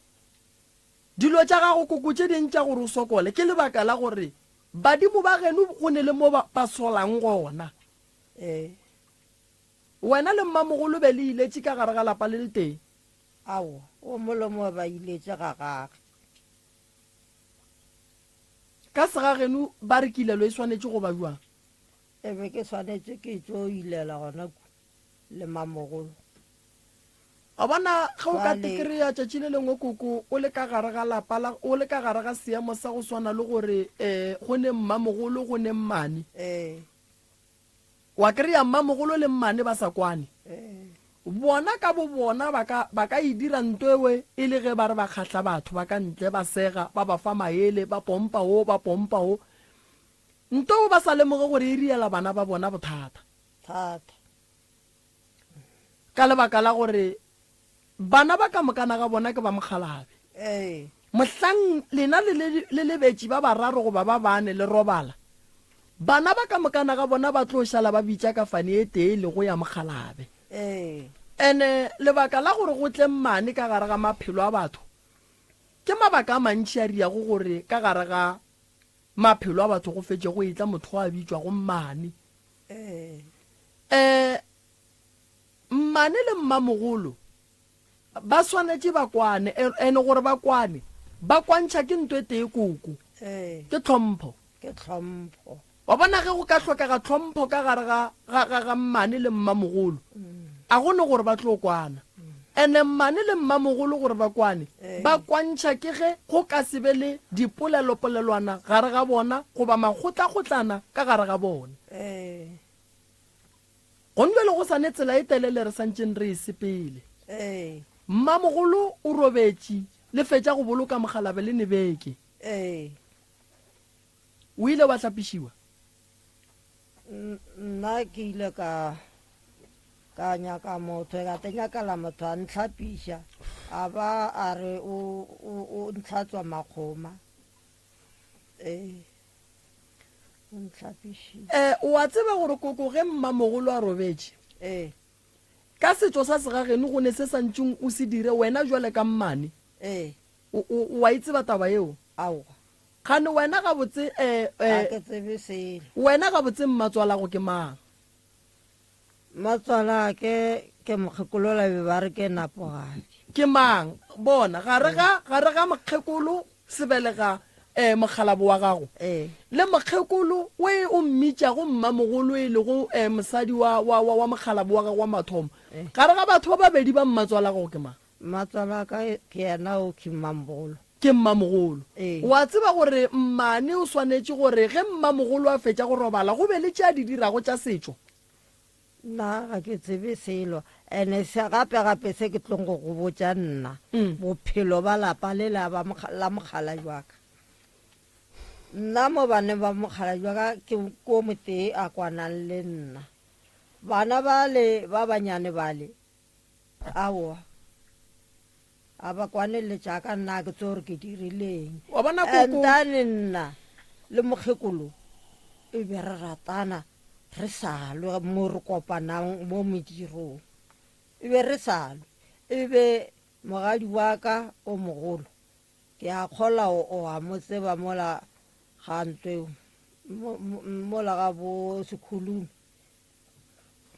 dilo tša gago koko tše ding tša gore o sokole ke lebaka la gore badimo ba geno go ne le mo ba ba solang gona. Ee. Wena le mmamogolo be le iletše ka gare ga lapa le letee? Aowa, o mo le mo ba iletše ga gage. Ka segageno ba re kilelo e swanetše go ba bjang? E be ke swanetše ke tšo ilela gona ku le mamogolo. Wa bona, ge o ka Bjale. tekreya tšatši le lengwe koko o le ka gare ga lapa la, o le ka gare ga seemo sa go swana le gore um go ne mmamogolo go ne mmane. Ee. Wa kry-a mmamogolo le mmane ba sa kwane. Ee. Bona ka bo bona ba ka, ba ka e dira nto ewe e le ge ba re ba kgahla batho ba ka ntle, ba sega, ba ba fa maele, ba pompa wo, ba pompa wo. Nto eo ba sa lemoge gore e riela bana ba bona bothata. Thata. Ka lebaka la gore bana ba ka mokana ga bona ke ba mokgalabje. Ee. Mohlang lena le le, le lebetši ba bararo goba ba bane le robala, bana ba ka mokana ga bona ba tlo šala ba bitša ka fane e tee e lego ya mokgalabje. Ee. Ene lebaka la gore go tle mmane ka gare ga maphelo a batho, ke mabaka a mantši a riago gore ka gare ga maphelo a batho go fetše go etla motho a bitšwago mmane. Ee. Um mmane le mmamogolo ba swanetše ba kwane, ene gore ba kwane, ba kwantšha ke nto e tee koko, Ee. ke tlhompho. Ke tlhompho. Wa bona ge go ka hlokega tlhompho ka gare ga, ga, ga, ga mmane le mmamogolo, a go ne gore ba tlo kwana. Ene mmane le mmamogolo gore ba kwane, ba kwantšha ke ge go ka se be le dipolelopolelwana gare ga bona goba makgotlagotlana ka gare ga bona. Ee. Gone bjale go sa ne tsela e telele re santšeng re e sepele. Ee. Mmamogolo o robetše, le fetša go boloka mokgalabje le ne beke. Ee. O ile wa hlapišiwa? Nna ke ile ka ka nyaka motho ka te nyakela motho a ntlhapiša a ba a re o o o ntlhatswa makgoma ee o ntlhapišitše. Eh, o a tseba gore koko ge mmamogolo a robetše, Ee. ka setšo sa segageno go ne se sa ntšeng o se dire wena jwale ka mmane. Ee. O, o, o a e tseba taba yeo? Aowa. Kgane wena gabotse, eh, Ga eh, ke tsebe selo. Wena gabotse mmatswalago ke mang? Mmatswalake ke mokgekolola be ba re ke Napogadi. Ke mang? Bona, gare ga, gare ga mokgekolo sebelega, eh, mokgalabo wa gago, Ee. le mokgekolo we o mmitšago mmamogolo e lego, eh, mosadi wa, wa, wa, wa mokgalabo wa gago wa mathomo, gare ga batho ba babedi ba mmatswalago ke mang? Mmatswalaka ke yena o ke mmamogolo. Ke mmamogolo. Ee. O a tseba gore mmane o swanetše gore ge mmamogolo a fetša go robala go be le tše a di dirago tša setšo? Nna ga ke tsebe selo. Ene se gape gape se ke tlong go go botša nna, bophelo ba lapa le la ba la mokgalabje wa ka. Nna mo baneng ba mokgalabje wa ka ke ko motee a kwanang le nna. Bana bale ba banyane bale Aowa, a ba kwane le tša ka, nna ke tsebe gore ke dirileng. Wa bona koko? Entane nna le mokgekolo e be re ratana re sa lwe mo re kopanang mo medirong, e be re sa lwe. E be mogadi wa ka o mogolo, ke a kgola o, o a mo tseba mola ga ntwe, mola ga bo Sekhulumi,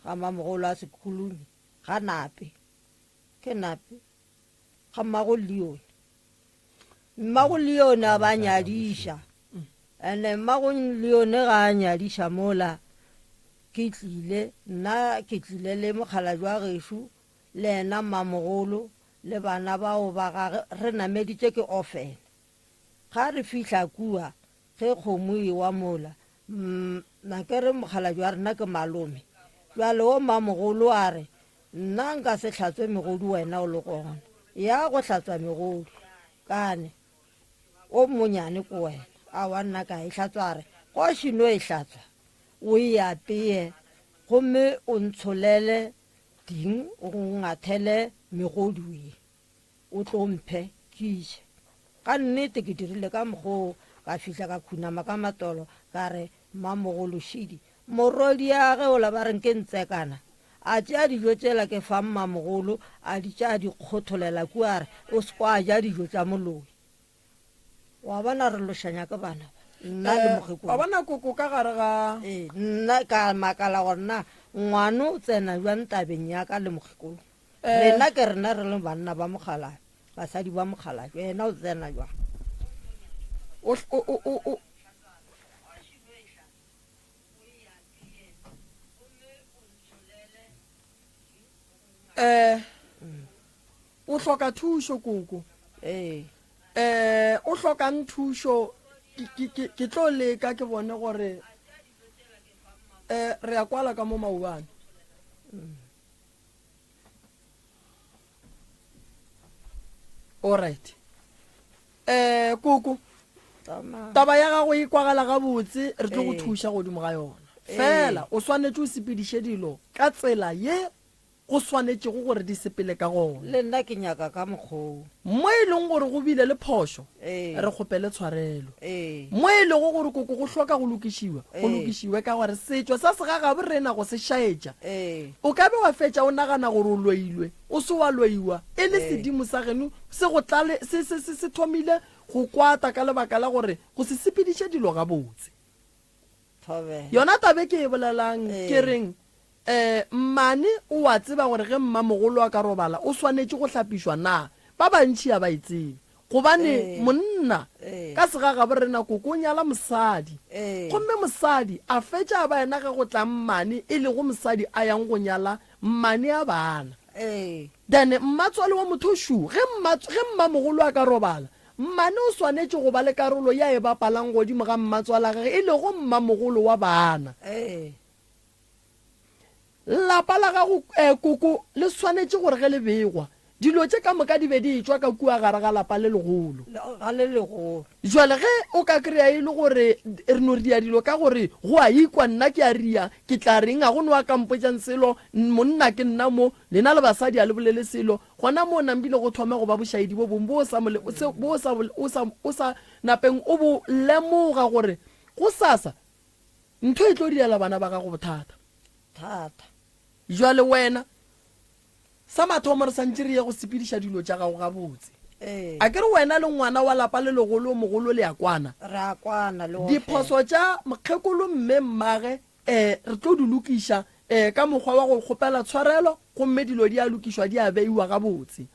ga mamogolo a Sekhulumi. Ga Nape. Ke Nape. Ga mmago Leone. Mmago Leone a ba nyadiša. Ene mmago Leone ga a nyadiša mola ke tlile, nna ke tlile le mokgalabje wa gešo le yena mmamogolo. le bana bao ba gage re nameditše ke ofene. Ga re fihla kua, ge kgomo e wa mola, mm, ke re mokgalabje wa rena ke malome. Bjale wo mamogolo a re, Nna nka se hlatswe megodu wena o le gona. Ya go hlatswa megodu. Kane, o monyane ko wena. Aowa nna ka e hlatswa a re, Kgoši no e hlatswa, o e apeye gomme o ntsholele ding o ngathele megodu ye. O tlo mphe ke je. Ka nnete ke dirile ka mokgwa oo, ka fihla ka khunama ka matolo ka re, Mmamogolo šidi, morwediage ola ba reng ke Ntsekana, a tšea dijo tšela ke fa mmamogolo, a di tšea a di kgotholela kua a re, O se kwa ja dijo tša moloi. Wa bona re lošanya ke bana ba, nna le mokgekolo. Wa bona koko ka gare ga. Ee, nna ka makala gore na ngwano o tsena bjang tabeng ya ka le mokgekolo. Rena ke rena re le banna ba mokgalabje, basadi ba mokgalabje, yena o tsena jwang? O, o, o, o, o. Eh, o hloka thušo koko. Ee. Eh, o hlokang thušo, ke, ke, ke, ke tlo leka ke bone gore eh re ya kwala ka mo maubane. Alright. Eh koko. Taba ya gago e kwagala gabotse, re tlo go thuša godimo ga yona. Fela o swanetše o sepediše dilo ka tsela ye go swanetšego gore di sepele ka gona. Le nna ke nyaka ka mokgwa wo. Mo e leng gore go bile le phošo, re kgopele tshwarelo. Mo e lego gore koko go hloka go lokišiwa, go lokišiwe ka gore setšo sa segagabo rena go se šaetša. O ka be wa fetša o nagana gore o loilwe, o se wa loiwa, e le sedimo sa geno se go tlale, se, se, se, se thomile go kwata ka lebaka la gore go se sepediše dilo gabotse. Yona taba e ke e bolelang, ke reng, um mmane o a tseba gore ge mmamogolo a ka robala o swanetše go hlapišwa na? Ba bantši a ba e tsebe. Gobane monna ka segagabo rena koko o nyala mosadi. Gomme mosadi a fetša a ba yena ge go tla mmane e lego mosadi a yang go nyala mmane a bana. Then mmatswale wa motho šu ge mma ge mmamogolo a ka robala Mmane o swanetše go ba le karolo ye a e bapalang godimo ga mmatswalagage e lego mmamogolo wa bana. Lapa la gago koko le swanetše gore ge le begwa, dilo tše ka moka di be di etšwa ka kua gare ga lapa le legolo. Ga le legolo. Jwale ge o ka kry-a e le gore re no ria dilo ka gore go a ikwa, nna ke a ria, ke tla reng, ga go no a ka mpotšang selo, monna ke nna mo, lena le basadi a le bolele selo, Gona moo nampile go thome go ba bošaedi bo bongwe bo o sa, bo o sa, o sa, o sa napeng o bo lemoga gore gosasa ntho e tlo direla bana ba gago bothata. Thata. Jwale wena, sa mathomo re santše re ye go sepediša dilo tša gago gabotse. Ee. A ke re wena le ngwana wa lapa le legolo o mogolo le a kwana? Re a kwana le go Diphoso tša mokgekolo mme mmage Ee, re tlo di lokiša, ee, ka mokgwa wa go kgopela tshwarelo, gomme dilo di a lokišwa, di a beiwa gabotse.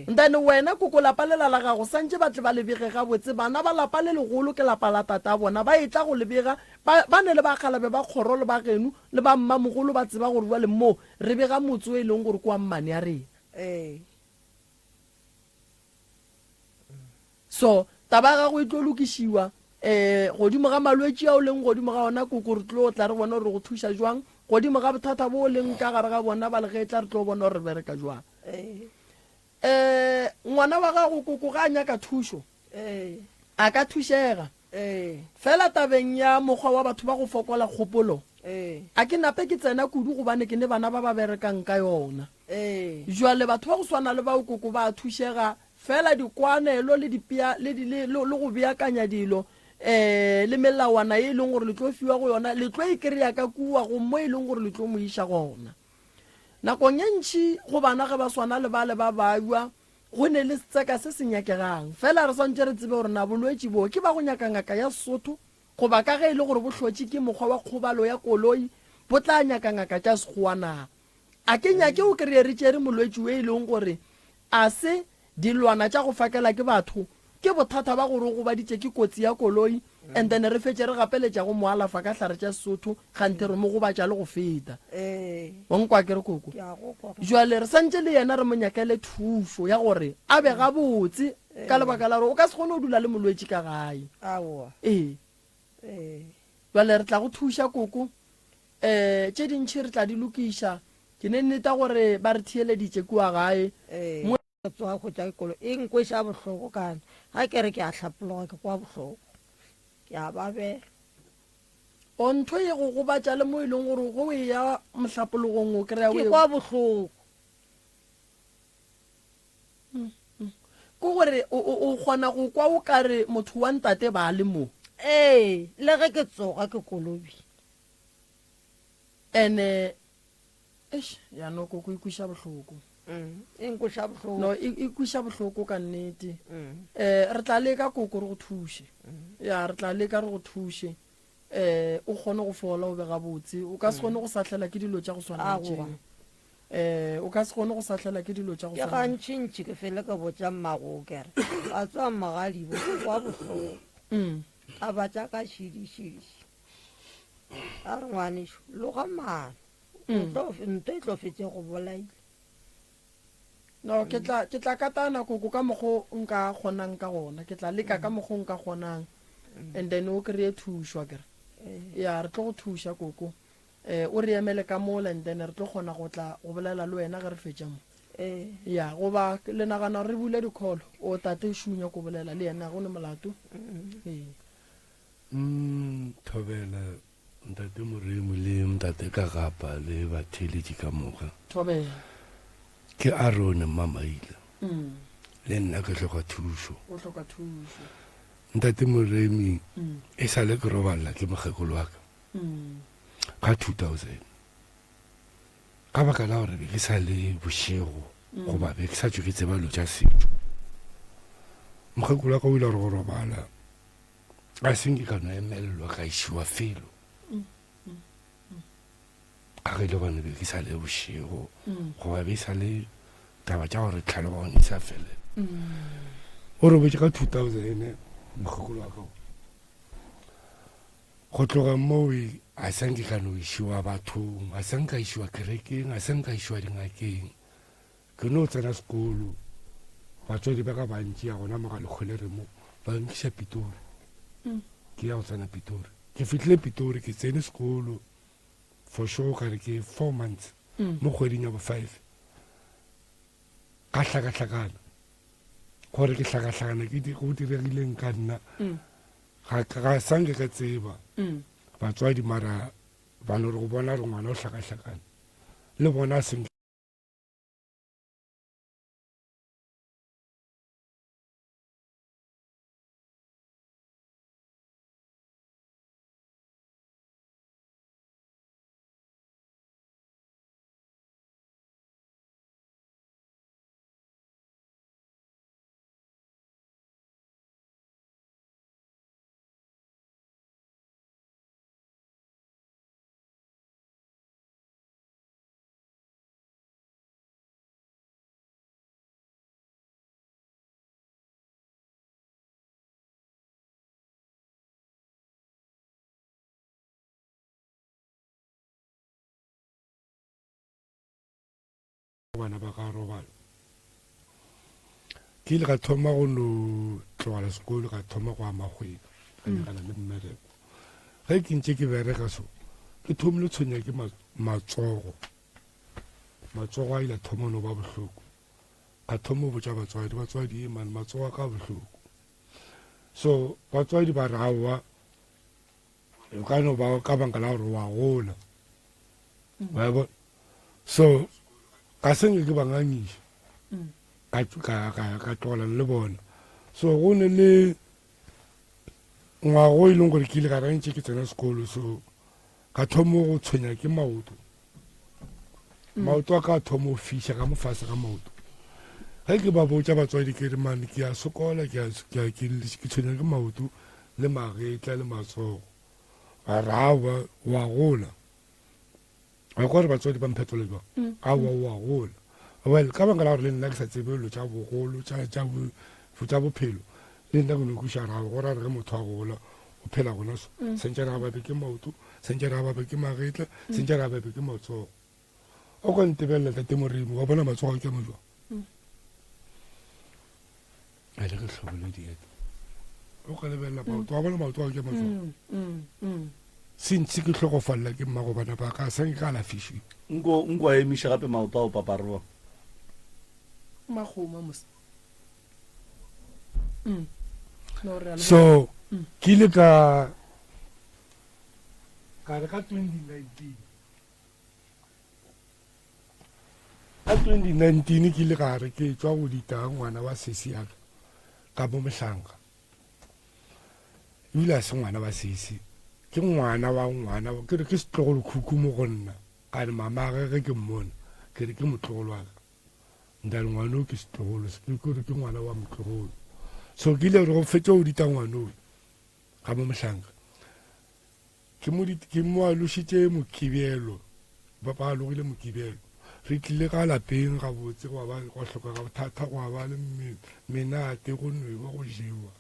Then wena koko lapa lela la gago santše ba tle ba le bege gabotse, bana ba lapa le legolo ke lapa la tata bona, ba etla go le bega, ba, ba ne le bakgalabe ba kgoro le ba geno le ba mmamogolo ba tseba gore bjale mo re bega motse o e leng gore ke wa mmane ya rena. So, taba ya gago e tlo lokišiwa. Um godimo ga malwetši ao leng godimo ga ona, koko, re tlo tla re bone gore re go thuša jwang. Godimo ga bothata bo o leng ka gare ga bona ba legetla, re tlo bona gore re bereka jwang. Um ngwana wa gago, koko, ga a nyaka thušo, a ka thušega. Fela tabeng ya mokgwa wa batho ba go fokola kgopolo, a ke nape ke tsena kudu gobane ke ne bana ba ba berekang ka yona. Jwale batho ba go swana le bao, koko, ba a thušega Feela dikwanelo le dipea, le, le, le, le go beakanya dilo, eh, le melawana ye e leng gore le tlo fiwa go yona, le tlo e kry-a ka kua go mo e leng gore le tlo mo iša gona. Nakong ye ntši go bana ge ba swana le bale ba babja, go ne le setseka se se nyakegang. Feela re swantše re tsebe gore na bolwetši bo ke ba go nyaka ngaka ya Sesotho goba ka ge e le gore bo hlotše ke mokgwa wa kgobalo ya koloi, bo tla nyaka ngaka tša Sekgowa na. A ke nyake o kry-e re tšere molwetši o e leng gore a se dilwana tša go fakela ke batho, ke bothata ba gore o gobaditše ke kotsi ya koloi. And then re fetše re gapeletša go mo alafa ka hlare tša Sesotho, kganthe re mo gobatša le go feta. Ee. Wa nkwa ke re koko? Ke a go kwa. Jwale re santše le yena re mo nyakele thušo ya gore a be gabotse ka lebaka la gore o ka se kgone go dula le molwetši ka gae. Aowa. Ee. Ee. Jwale re tla go thuša koko. Um tše dintši re tla di lokiša. Ke ne nneta gore ba re theeleditše kua gae. Ee. Mo. Ke tsoga go tša kolo e nkweša bohloko kana ga ke re ke a hlapologa ke kwa bohloko. Ke a babela. O ntho e go gobatša le mo e leng gore ge o eya mohlapologong o kry-a o Ke e. kwa bohloko. Ke gore o, o, o kgona go kwa o ka re motho wa ntate ba le mo. Ee, le ge ke tsoga ke kolobile. Ene, eish, ya no koko e kweša bohloko. Mm, e nkweša bohloko. No, e, e kweša bohloko ka nnete. Mm. Eh, re tla leka koko re go thuše. Ya, re tla leka re go thuše. Eh, o kgone go fola o be gabotse. O ka se kgone go sahlela ke dilo tša go swana le Aowa. tšeo. Eh, o ka se kgone go sahlela ke dilo tša go Ke swana. gantšintši ke fele ke botša mmago ke re, wa tseba mogadibo ke kwa bohloko. Mm. Taba tša ka šidišidiši. A re ngwanešo, loga maano. O Mm. tlo, nto e tlo fetše go bolaile. No, ke tla ke tla katana koko ka mokgo nka kgonang ka gona. Ke tla leka ka mokgo nka kgonang. And then o kry-e thušo akere. Ya, re tlo go thuša koko. Eh, o re emele ka mola and then re tlo kgona go tla go bolela le wena ge re fetša mo. Ya, goba le nagana gore re bule di-call? O tate Shu nyako bolela le yena, ga go ne molato. Ee. Mm, thobela ntate Moremi le ntate Kagapa le batheeletši ka moka. Thobela. Ke Arone Mmamaila. Mm. Le nna ke hloka thušo. O hloka thušo. Ntate Moremi, Mm. e sa le ke robala ke mokgekolo wa ka. Mm. Ka 2000. Ka baka la gore be ke sa le bošego Mm. goba be ke sa tšwe ke tseba dilo tša setšo. Mokgekolo wa ka o ile a re go robala a se nke ka no emelelwa ka išiwa felo. Ka ge e le gone be ke sa le bošego goba be e sa le taba tša gore tlhaloganyo e sa felela. O robetše ka 2000 mokgekolo wa ka. Go tloga moo a sa nke ka no išiwa bathong, a sa nka išiwa kerekeng, a sa nka išiwa dingakeng. Ke no tsena sekolo, batswadi ba ka ba ntšea gona mo ga Lekgwelere mo, ba nkiša Pitori. Ke ya go tsena Pitori. Ke fihlile Pitori, ke tsene sekolo for sure ka re ke 4 months mo kgweding ya bo 5. Ka hlakahlakana. Gore ke hlakahlakana ke go diregileng ka nna. Ga ga sa nke ka tseba. Batswadi mara ba no re go bona re ngwana o hlakahlakane. Le bona a se Bana ba ka robala. Ke ile ka thoma go no tlogela sekolo, ka thoma go ama kgwebo, ka nyakana le mmereko. Ge ke ntše ke bereka so, ke thomile tshwenya ke matsogo. Matsogo a ile a thoma no ba bohloko. Ka thoma go botša batswadi, batswadi e man, matsogo a ka bohloko. So batswadi ba re aowa, o ka no ba ka baka la gore wa gola. Wa bona? So ga se nke ke ba ngangiša. Ka ka ka ka tlogelana le bona. So go ne le ngwaga o e leng gore ke ile ka ra ntše ke tsena sekolo so ka thoma go tshwenya ke maoto. Maoto a ka a thoma go fiša ka mo fase ga maoto. Ge ke ba botša batswadi ke re mane ke a sokola ke a ke a ke ke tshwenya ke maoto le magetla le matsogo. Ba re aowa wa gola. Wa kwa gore batswadi ba mphetola jwang? Aowa wa gola. Well ka baka la gore le nna ke sa tsebe dilo tša bogolo tša tša tša bophelo le nna ke no kweša gore go ra gore ge motho a gola. o phela gona so mm. sentše re babe ke maoto sentše re babe ke magetla mm. sentše re babe ke matsogo o ka ntebelela tate morimo wa bona matsogo a ke mo jwang mm. a le ge tlhobolo dieta o ka lebelela maoto wa bona maoto a ke matsogo sentse ke hlogofalela ke mmago bana ba ka sa nke ka alafišiwa nko nko a emiša gape maoto ao papa re bona makgoma mos so ke ile ka ka re ka 2019 ka 2019 ke ile ka re ke tswa go dita ngwana wa sesi ya ka ka mo mohlanka ebile a se ngwana wa sesi ke ngwana wa ngwana ke re ke setlogolo khukhu mo go nna ka re mamage ge ke mmona ke re ke motlogolo wa ka Ntate ngwana o ke setlogolo ke gore ke ngwana wa motlogolo so ke ile gore go fetša go dita ngwana o ga mo mohlanka ke mo ke mo alošitše mokibelo ba ba alogile mokibelo re tlile ka lapeng gabotse gwa ba gwa hlokega bothata gwa ba le menate go nwewa go jewa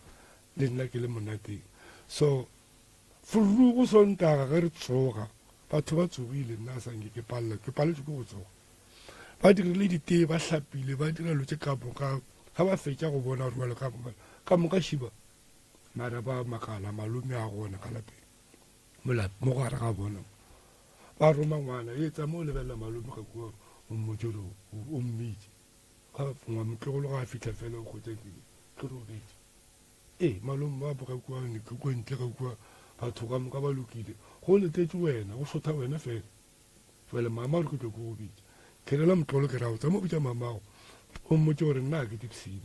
le nna ke le monateng so Forogo Sontaga ge re tsoga, batho ba tsogile, nna a sa nke ke palela, ke paletšwe ke go tsoga. Ba dirile ditee, ba hlapile, ba dira lo tše ka moka, ga ba fetša go bona gore bjalo ka moka, ka moka šiba. Mara ba makala, malome a gona ka lapeng, mo lap, mo gare ga bona. Ba roma ngwana, e tsamaya o lebelela malome ka kua, o mmotše gore o mmitše. Ga motlogolo ga a fihla fela o hwetša ke, ke robetše. Ee, malome ba boka kua, ka kua ntle ka kua, batho ka moka ba lokile. Go letetše wena, go šotha wena fela. Jwale mama o re ke tlo ke go bitša. Ke rela motlolo ke ra o tsamaya o bitša mamago, o mmotše gore nna ga ke tipsine.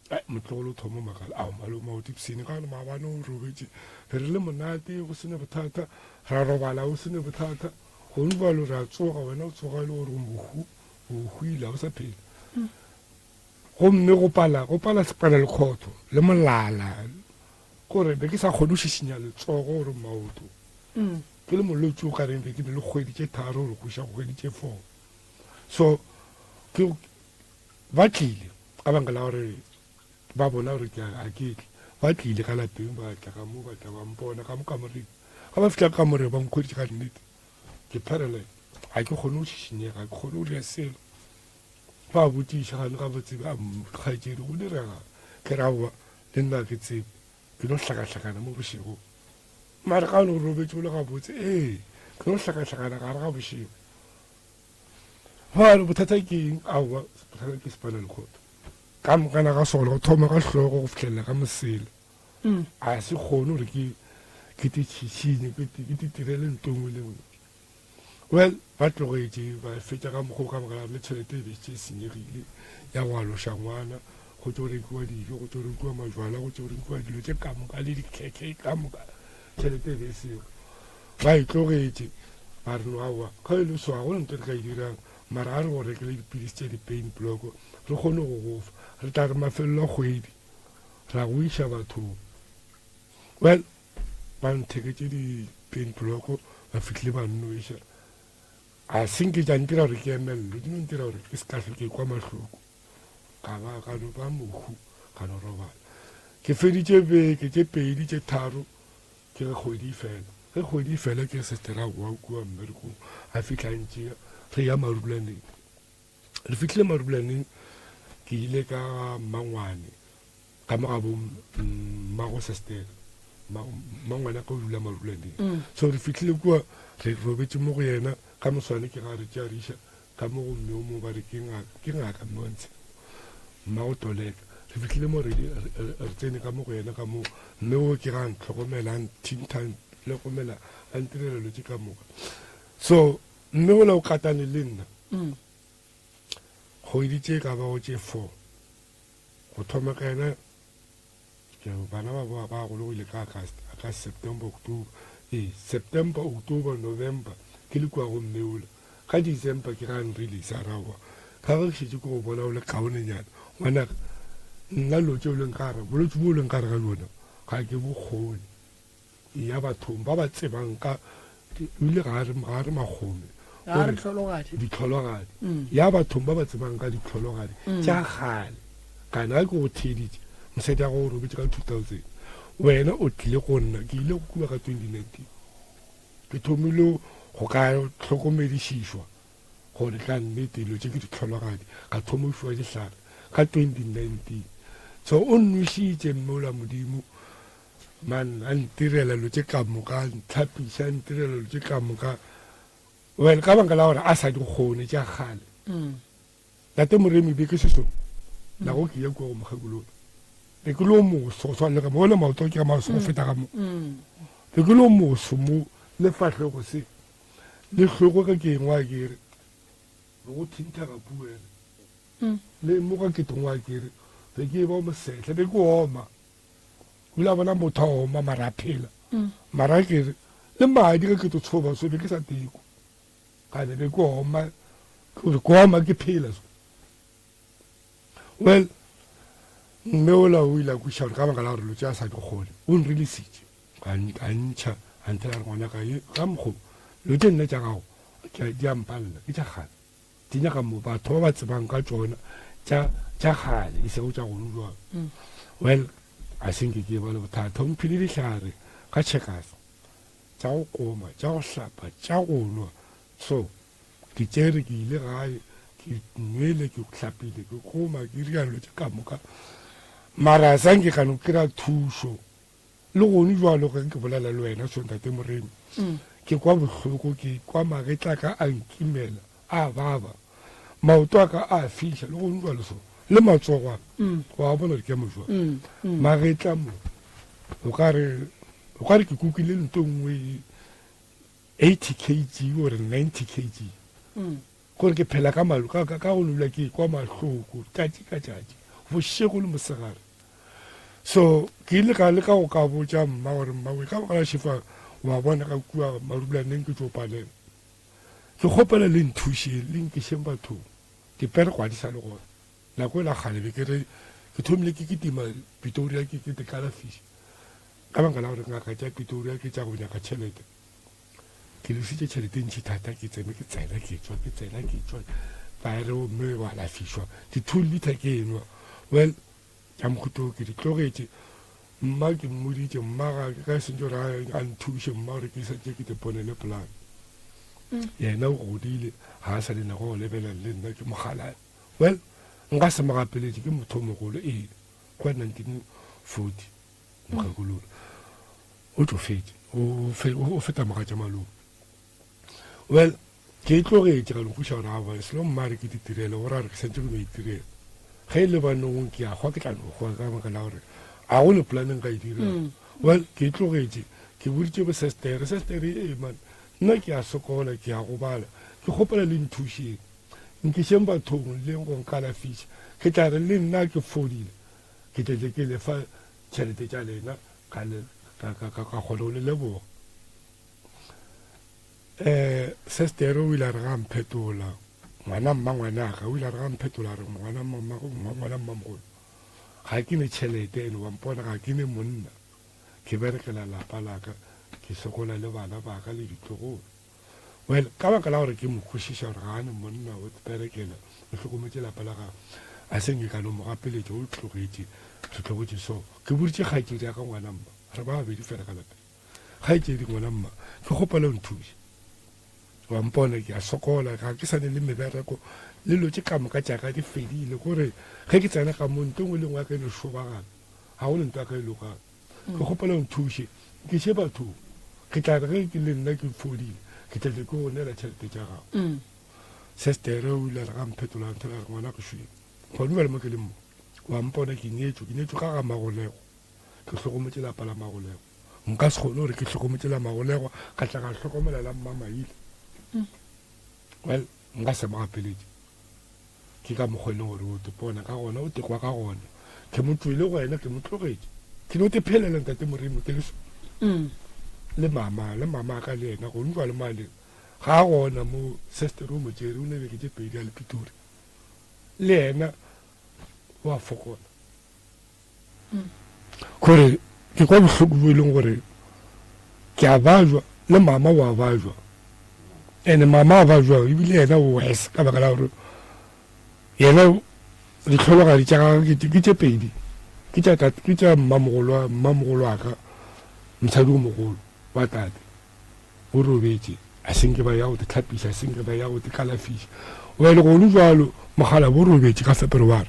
Ai, motlogolo o thoma makala, ao malome o tipsine ka gore maabane o robetše re re le monate go sene bothata, ra robala go sene bothata. Gone jwalo re a tsoga, wena o tsoga e le gore o mohu, o hwile, ga o sa phela. Gomme go pala, go pala sepalelekgotho le molala, gore be ke sa kgone go šišinya letsogo gore maoto. Ke le molwetši o ka reng be ke ne le kgwedi tše tharo gore go iša go kgwedi tše four. So ke ba tlile ka baka la gore ba bona gore ke a ke tle. Ba tlile ka lapeng ba tla ka mo ba tla ba mpona ka mo kamoreng. Ga ba fihla ka kamoreng ba nkhweditše ka nnete ke paralyzed. Ga ke kgone go šišinyega, ga ke kgone go dira selo. Ba botšiša gane gabotse ba kgaetšedi go direga ke ra aowa le nna ke tsebe ke no hlakahlakana mo bošego mare ga o ne o robetše o le gabotse ee ke no hlakahlakana gare ga bošego ba re bothata ke eng aowa bothata ke spinal cord ka mokana ga sona go thoma ka hlogo go fihlelela ka mosela mm. a se kgone gore ke ke te tšhišinye ke te tirele nto nngwe le nngwe Well, ba tlogetše ba fetša ka mokgwa o ka baka la le tšhelete e be šetše e senyegile ya go aloša ngwana, go tšo rekiwa dijo, go tšo rekiwa majwala, go tšo rekiwa dilo tše ka moka le dikhekhe ka moka, tšhelete e be e sego. Ba e tlogetše ba re no aowa, ge e le so ga go na ntho e re ka e dirang, mara a re go rekele dipilisi tše di-pain block re kgone go go fa, re tla re mafelelo a kgwedi ra go iša bathong. Well, ba ntheketše di-pain block ba fihlile ba nnoša a se nke tša ntira gore ke emelele di no ntira gore ke se ka hlwe ke kwa mahloko ka ba ka no ba mohu ka no robala ke feditše beke tše pedi tše tharo ke ge kgwedi e fela ge kgwedi e fela ke sestera boa kua mmerekong a fihla ntšea re ya marulaneng Re fihlile Marubulaneng, ke ile ka ga mmangwane, ka mo ga bo mmago sestela. Mmangwane a ka o dula Marubulaneng. Mm. So re fihlile kua, re robetše mo go yena, ka moswane ke ga re tšea re iša ka mo go mme o mongwe ba re ke ngaka, ke ngaka mme wa Ntsheko. Mmago Toleka. Re fihlile mo re re tsene ka mo go yena ka mo, mme o ke ga ntlhokomela, a nthintha, a ntlhokomela, a ntirela dilo tše ka moka. So Mme ola o katane le nna kgwedi tše ka bago tše four go thoma ka yena bana ba boa ba gologile ka August, August, September, October, ee September, October, November ke le kua go mme ola. Ka December ke ga nrelease a ra aowa ka ge ke šetše ke go bona o le kaonenyana ngwanaka nna dilo tše o leng ka gare bolwetši bo o leng ka gare ga bjona ga ke bo kgone. Eya bathong ba ba tsebang ka ebile ga re ga re magome Ga re tlhologadi. ditlhologadi mm. ya bathong ba ba tsebang ka ditlhologadi mm. tša kgale kana ga ke go theeditše mosadi ya go robetše ka 2000. Wena o tlile go nna, ke ile go kua ka 2019. Ke thomile go ka hlokomedišišwa gore ka nnete dilo tše ke ditlhologadi, ka thoma go fiwa dihlare ka 2019. So o nnwešitše mme ola Modimo, man, a ntirela dilo tše ka moka, a ntlhapiša, a ntirela dilo tše ka moka. Well, ka baka la gore a sa di kgone tša kgale. Tate Moremi be ke seso nago ke ya kua go mokgekolola. Be ke lo moso go swana le ka mo le maoto ke ka maso go feta ka mo. Be ke lo moso mo le fahlego se le hlogo ge ke engwa ke re be go thintha ka puo ere. Le mo ga ke tongwa ke re be ke ba mosehle be ke oma. O ile a bona motho a oma mara a phela. Mara ke re le madi ge ke tlo tshoba so be ke sa teko. Ka be ke oma, ke ke oma ke phela so. Well, mme ola o ile a kwešiša gore ka baka la gore lo tše a sa di kgone, o nreleasitše, a ntšha, a nthela a re ngwanaka ye ka mokgo lo tše nna tša gago di a mpalela, ke tša kgale, di nyaka mo batho ba ba tsebang ka tšona tša tša kgale e sego tša gone jwalo. Well, a se nke ke ba le bothata, o mphile dihlare ka checkers. tša go koma, tša go hlapa, tša go nwa. So, ke tšere, ke ile gae, ke nwele, ke hlapile, ke koma, ke dira dilo tše ka moka. Mara sa nke ka no kry-a thušo. Le gone jwalo ge ke bolela le wena so ntate Moremi, ke kwa bohloko, ke kwa magetla a ka a nkimela, a baba, maoto a ka a fiša, le gone jwalo so, le matsogo a ka, wa bona gore ke a mo jwang, magetla mo, o ka re O ka re ke kukile nto nngwe 80 kg or 90 kg. Gore ke phela ka malo ka ka go lula ke kwa mahloko tšatši ka tšatši, bošego le mosegare. So ke ile ka leka go ka botša mma gore mma we ka baka la šefa wa bona ka kua marulaneng ke tšo palela. Ke kgopela le nthušeng le nkišeng bathong. Dipere gwa di sa le gona. Nako ela kgale be ke re ke thomile ke kitima Pretoria ke ke kalafiša ka baka la gore ngaka tša Pretoria ke tša go nyaka tšhelete. Ke lesitše tšhelete e ntši thata ke tsene ke tsena ke tšwa ke tsena ke tšwa ba re mme wa alafišwa di-two liter ke enwa. Well tša mohuta wo ke di tlogetše. Mma ke mmoditše mma ga ka sentše gore a nthuše mma gore ke santše ke te ponele polane. Yena o godile ga a sa le nako go lebelela le nna ke mokgalabje. Well, nka se mo gapeletše, ke motho o mogolo, ee, kua 1940, mokgekolola. O tšofetše, o feta mogatša malome. Well, ke e tlogetše ka no kwešiša gore aowa, selo mma a re ke di tirele, go ra gore ke santše ke no itirela. Ge e le banong ke a hwa, ke tla no hwa ka baka la gore ga go ne polane nka e dirang. Well, ke e tlogetše, ke boditše bo sestere, sestere ee man, nna ke a sokola, ke a gobala, ke kgopela le nthušeng. Nkišeng bathong le go nkalafiša. Ke tla re le nna ke fodile, ke tle tle ke le fa tšhelete tša lena, ka le, ka, ka, ka, ka kgona go le leboga. Um sestere o ile a re ga mphetola, ngwana mmangwanaka o ile a re ga mphetola, a re ngwana ngwana mmamogolo, ga ke ne tšhelete ene wa mpona ga ke ne monna, ke berekela lapa la ka, ke sokola le bana ba ka le ditlogolo. Well, ka baka la gore ke mo kwešiša gore ga a ne monna, o iperekela, o hlokometše lapa la gagwe, a se nke ka no mo gapeletša, o tlogetše, re tlogetše. So, ke boditše kgaetšedi ya ka ngwana mma, re ba babedi fela ka lapeng. Kgaetšedi ngwana mma, ke kgopela o nthuše. Wa mpona ke a sokola, ga ke sa ne le mebereko, le lo tše ka moka tša ka di fedile, kore ge ke tsena ka mo nto nngwe le nngwe ya ka e no šobagana, ga go ne nto ya ka e lokang. Ke kgopela o nthuše, nkiše bathong. Ke tla re ge ke le nna ke fodile, ke tla tle ke go neela tšhelete tša gago. Sestere o ile a re ga mphetola a nthela a re ngwana ke šwele. Gone bjale mo ke leng mo, wa mpona ke nyetšwe, ke nyetšwe ka ga Magolego. Ke hlokometše lapa la Magolego. Nka se kgone gore ke hlokometše la Magolego ka tla ka hlokomela la Mmamaile. Well, nka se mo gapeletše. Ke ka mokgwa e leng gore o tepona ka gona, o tekwa ka gona. Ke mo tšwele go wena, ke mo tlogetše. Ke no te phelela ntate Morimo ke le so. Mm. Le mama, le mama ka le yena go ntšwa le maleng. Ga a gona mo sister o mo tšere o ne beke tše pedi a le Pitori. Le yena wa fokola. Gore ke kwa bohloko bo e leng gore ke a bajwa le mama wa bajwa ene mama a bajwa ebile yena o worse ka baka la gore yena ditlhologadi tša gagwe ke tše pedi. Ke tša tate, ke tša mmamogolo wa, mmamogolo wa ka, mosadi o mogolo wa tate. O robetše, a se nke ba ya go te hlapiša, a se nke ba ya go te kalafiša. Well, gonu bjalo, mogala bo robetše ka Feberware.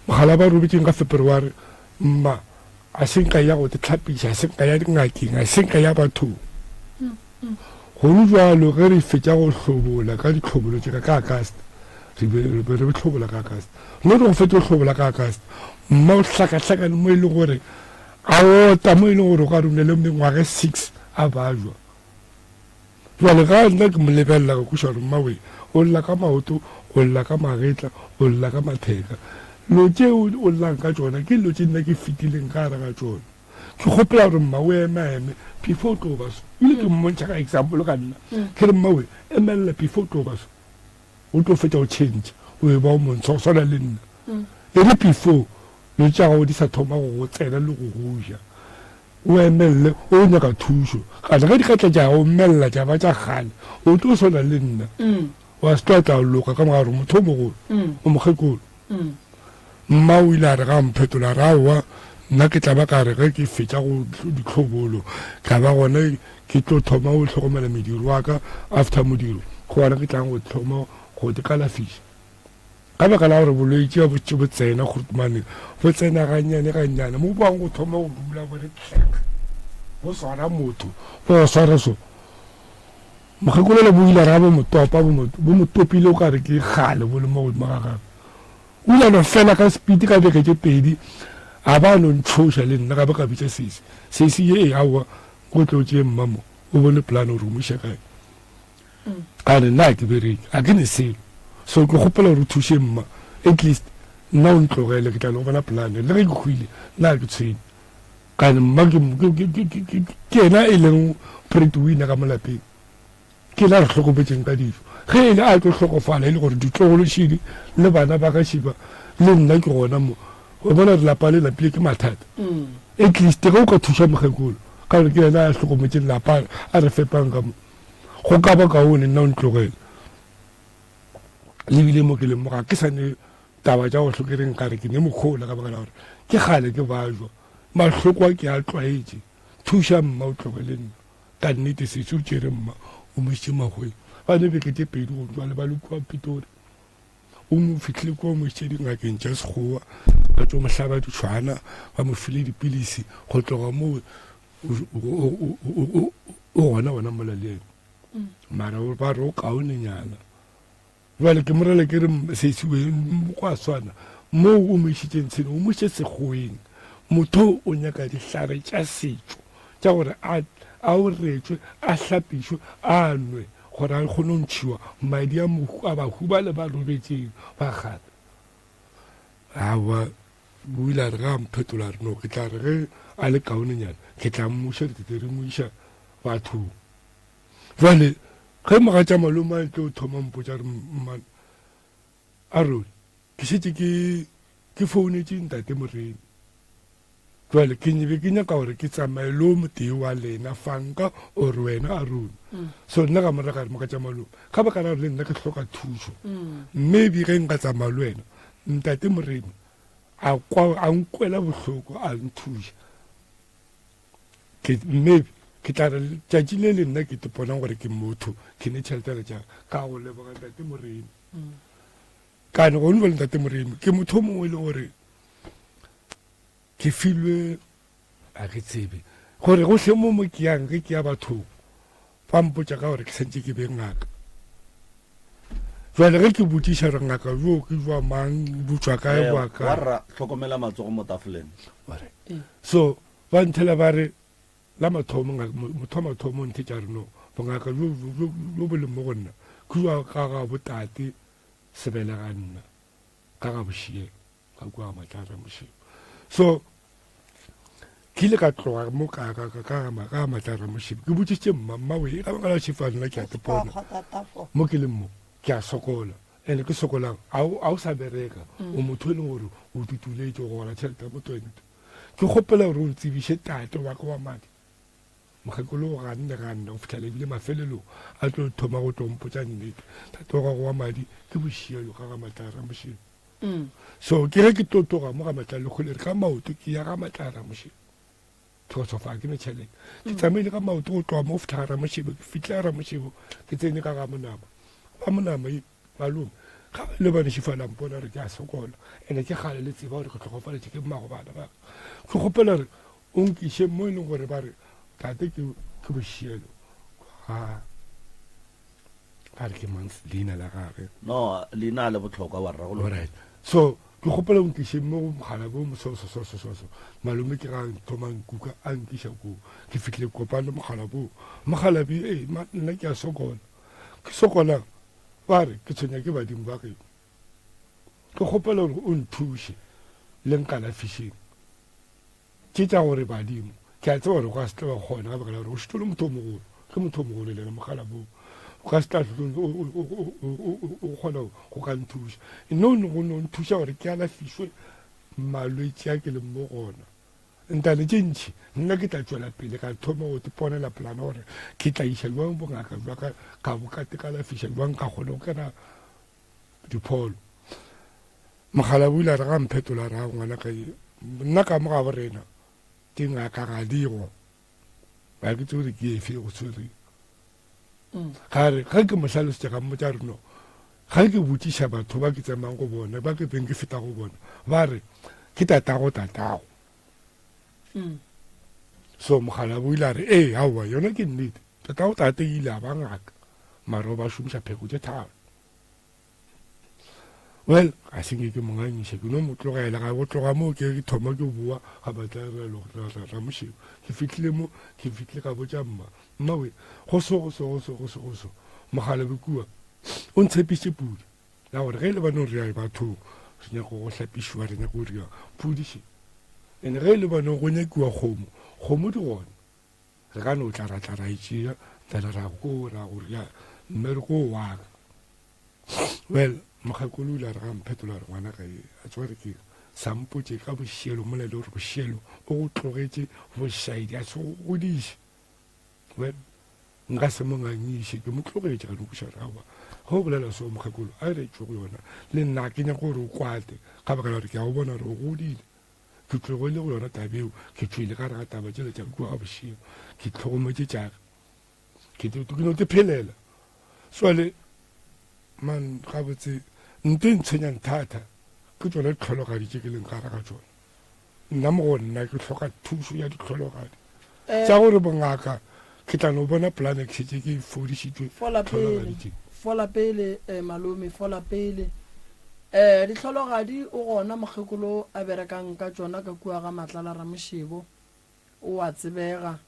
Mogala ba robetšeng ka Feberware, mma, a se nka ya go te hlapiša, a se nka ya dingakeng, a se nka ya bathong. Gonu bjalo, ge re fetša go hlobola ka ditlhobolo tše ka ka Agast, re be re be re hlobola ka Agast. No re go fetša go hlobola ka Agast, mma o hlakahlakane mo e leng gore A ota mo e leng gore o ka re o ne le mengwaga e six a bajwa. Bjale ga nna ke mo lebelela ka kweša gore mmawe o lla ka maoto, o lla ka magetla, o lla ka matheka. Dilo tše o llang ka tšona ke dilo tše nna ke fetileng ka gare ga tšona. Ke kgopela gore mma o emaeme before o tlo ba so. Ebile ke mmontšha ka example ka nna. Ke re mmawe emelela before o tlo ba so. O tlo fetša o change o e ba o montsho go swana le nna. E re before dilo tša gago di sa thoma go go tsena le go go ja, o emelele o nyaka thušo. Kana ge di ka tla tša go melela tša ba tša kgale, o tlo swana le nna. Wa se tlo tla loka ka morago gore motho o mogolo, o mokgekolo. Mma o ile a re ga a mphetola, a re, Aowa, nna ke tla ba ka re ge ke fetša go ditlhobolo, tla ba gona ke tlo thoma go hlokomela mediro wa ka, after modiro, ke gona ke tlang go thoma go di kalafiša. Ka baka la gore bolwetši ga bo bo tsena grootman, bo tsena gannyane gannyane, mo bang go thoma go dula bo re tlek, bo swara motho, bo go swara so. Mokgekolo bo ile ra bo mo topa, bo mo, bo mo topile o ka re ke kgale bo le mo godimo ga gagwe. O ile a no fela ka speed ka beke tše pedi, a ba a no ntšhoša le nna, ka ba ka bitša sesi. Sesi ye, aowa, o tlo tšee mma mo, o bone plan gore o mo iša kae. Ka re nna ga ke bereke, ga ke ne selo. So ke kgopela gore o thuše mma, at least nna o ntlogele ke tla no bona plan. Le ge ke hwile, nna ga ke tshwenye. Ka re mma ke, ke, ke, ke, ke, ke yena e leng breadwinner ka mo lapeng. Ke yena a re hlokometšeng ka dijo. Ge e le a tlo hlokofala e le gore ditlogolo šidi le bana ba ka šiba le nna ke gona mo. Wa bona gore lapa le lapile ke mathata. At least ge o ka thuša mokgekolo ka gore ke yena a hlokometšeng lapa a re fepang ka mo. Go ka ba kaone nna o ntlogele. Le bile mo ke leng mo ga ke sa ne taba tša go hlokere nkare ke ne mokgola ka baka la gore ke kgale ke bajwa. Mahloko a ke a tlwaetše. Thuša mma o tlogele nna. Ka nnete sesi o tšere mma o mo išitše Makgoweng. Ba ne beke tše pedi go tšwa le ba le kua Pitori. O mo fihlile kua o mo išitše dingakeng tša Sekgowa. Ba tšo mo hlaba ditšhwana, ba mo file dipilisi. Go tloga moo o gona gona mola le yena. Mara ba re o kaonenyana. Bjale ke mo rela ke re sesi we go a swana moo o mo išitšeng tshene o mo išitše sekgoweng motho o nyaka dihlare tša setšo tša gore a a oretšwe a hlapišwe a nwe gore a kgone go ntšhiwa madi a mohu a bahu ba le ba robetšeng ba kgale. Aowa o ile a re ge a mphetola a re no ke tla re ge a le kaonenyana ke tla mmuša re tle re mo iša bathong. Jwale ge mogatša malome a tlo thoma mpotša re mmane a re ke šetše ke ke founetše ntate Moremi. Jwale ke be ke nyaka gore ke tsamaye le o motee wa lena Fanka or wena Arone. Mm. So nna ka mo reka re mogatša malome ka baka la gore le nna ke hloka thušo. Mm. Maybe ge nka tsamaya le wena ntate Moremi a kwa a nkwela bohloko a nthuša. Ke, maybe, ke tla re tšatši le le nna ke te bonang gore ke motho, ke ne tšhelete ya tša ka go leboga ntate Moremi. Kane gone jwale ntate Moremi ke motho o mongwe e le gore ke filwe a ke tsebe gore gohle mo mo ke yang ge ke ya bathong ba mpotša ka gore ke santše ke be ngaka. Jwale ge ke botšiša gore ngaka jo ke jwa mang bo tšwa kae Eh, bo a kae. wa rra hlokomela matsogo mo tafoleng. So ba nthela ba re la mathomo ngaka motho wa mathomo o nthetša re no bongaka jo jo jo bo leng mo go nna ke jwa ka ga botate sebelega nna ka ga bošielo ka kua Matlare Mošego. So ke ile ka tloga mo ka ka ka ka ka Matlare Mošego ke botšišitše mma mma we ka baka la tšhefa nna ke a tepona mo ke leng mo ke a sokola ene ke sokolang a o sa bereka o motho e leng gore o tutuletše go gola tšhelete ya motwento ke kgopela gore o ntsebiše tate wa ka wa madi mokgekolo o ganne ganne go fitlhela ebile mafelelong a tlo thoma go tlo mpotša nnete tate wa gago wa madi ke bošielo ka ga Matlare Mošego. So ke ge ke tlo tloga mo ga Matlala lekgole re ka maoto ke ya ga Matlala Ramošebo. Because of ga ke ne tšhelete. Ke tsamaile ka maoto go tloga mo go fihla ga Ramošebo, ke fihle ga Ramošebo ke tsene ka ga Monama. Ba Monama e malome ga ba ile ba nešifala mpona gore ke a sokola ene ke kgale le tseba gore ke tlhokofaletše ke mmago bana ba ka. Ke kgopela gore o nkiše mo e leng gore ba re tate ke ke bošielo ga a re ke mang leina la gage no leina le botlhokwa wa rra go right so ke kgopela o nkiše mo go mogala bo so so so so so so malome ke ga thoma nkuka a nkiša koo ke fitlhile kopane le mogala bo mogala bi ee nna ke a sokola ke sokola ba re ke tshwenya ke badimo ba geno ke kgopela gore o nthuše le nkalafišeng Ke tša gore badimo. Ke a tseba gore o ka se tle wa kgona ka baka la gore o šetše o le motho o mogolo. Ke motho o mogolo le yena mogala boo. O ka se tla o kgona go ka nthuša. No go no nthuša gore ke alafišwe malwetši a ke leng mo go ona. Ntane tše ntši nna ke tla tšwela pele ka thoma go iponela polane gore ke tla iša jwang bongaka jwa ka ka bo ka kalafiša jwang ka kgona go kena dipholo. Mokgalabje o ile a re ga mphetola a re, Ao ngwanaka, nna ka mo gabo rena dingaka ga di go. Ga ke tsebe gore ke efe e go tshwereng. Mm. Ga re ge ke mo hlalosetša ka mmotša re no ge ke botšiša batho ba ke tsamayang go bona ba ke beng ke feta go bona ba re ke tatago tatago. Mm. So mokgalabje o ile a re ee aowa yona ke nnete tatago tate ile a ba ngaka mara o ba šomiša pheko tše tharo. Well, ga se nke ke mo ngangiše, ke no mo tlogela. Ga go tloga moo ke ke thoma ke boa ga batla Ramošego. Ke fihlile mo, ke fihlile ka botša mma, mma we, go so go so go so go so go so. Mogalabe kua o ntshepišitše pudi ya gore ge e le ba no re ya bathong re nyaka go hlapišiwa, re nyaka go dira pudi še. And ge e le ba no go nyakiwa kgomo, kgomo di gona. Re ka no tla ra tla ra e tšea, then ra go ra go ria mmereko wa ka. Well, mokgekolo o ile a re ga mphetola gore ngwana ka e a tswa re ke sa mpotše ka bošelo mola e le gore bošelo o go tlogetše bošaedi a se go godiše. Well, nka se mo ngangiše ke mo tlogetše ka no kweša gore aowa ge o bolela so mokgekolo a re tšwe go yona le nna ke nyaka gore o kwate ka baka la gore ke a o bona gore o godile. Ke tlogile go yona taba eo, ke tšwele ka gare ga taba tšela tša kua ga bošego, ke hlokometše tša ka, ke ke no ke phelela. Jwale man gabotse nto e ntshwenyang thata ke tšona ditlhologadi tše ke leng ka gare ga tšona. Nna mo go nna ke hloka thušo ya ditlhologadi eh. tša gore bongaka ke tla no bona polane ke šetše ke fodišitšwe Fola pele, tlhologadi tše. fola pele eh, malome, fola pele. Eh, dihlologadi o gona mokgekolo a berekang ka tšona ka kua ga Matlala Ramošebo. O a tsebega.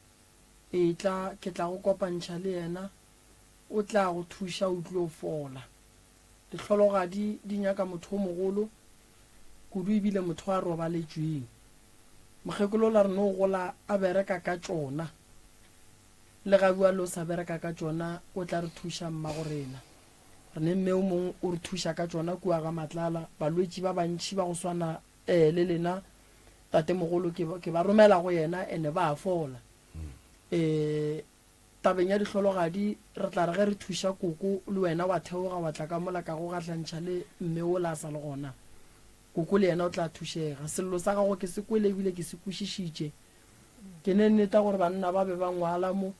Etla, ke tla go kopantšha le yena. O tla go thuša o tlo fola. Dihlologadi di nyaka motho o mogolo kudu ebile motho a robaletšweng. Mokgekolo o la re no gola a bereka ka tšona. Le ga bjalo o sa bereka ka tšona o tla re thuša mmagorena. Re ne mme o mongwe o re thuša ka tšona kua ga Matlala. Balwetši ba bantši ba go swana eh, le lena tatemogolo ke, ke ba romela go yena ene ba a fola. Eh, tabeng ya dihlologadi re tla re ge re thuša koko le wena wa theoga wa tla ka mola ka go gahlantšha le mme ola a sa le gona. Koko le yena o tla thušega. Sello sa gago ke se kwele ebile ke se kwešišitše. Ke ne nneta gore banna ba be ba ngwala mo.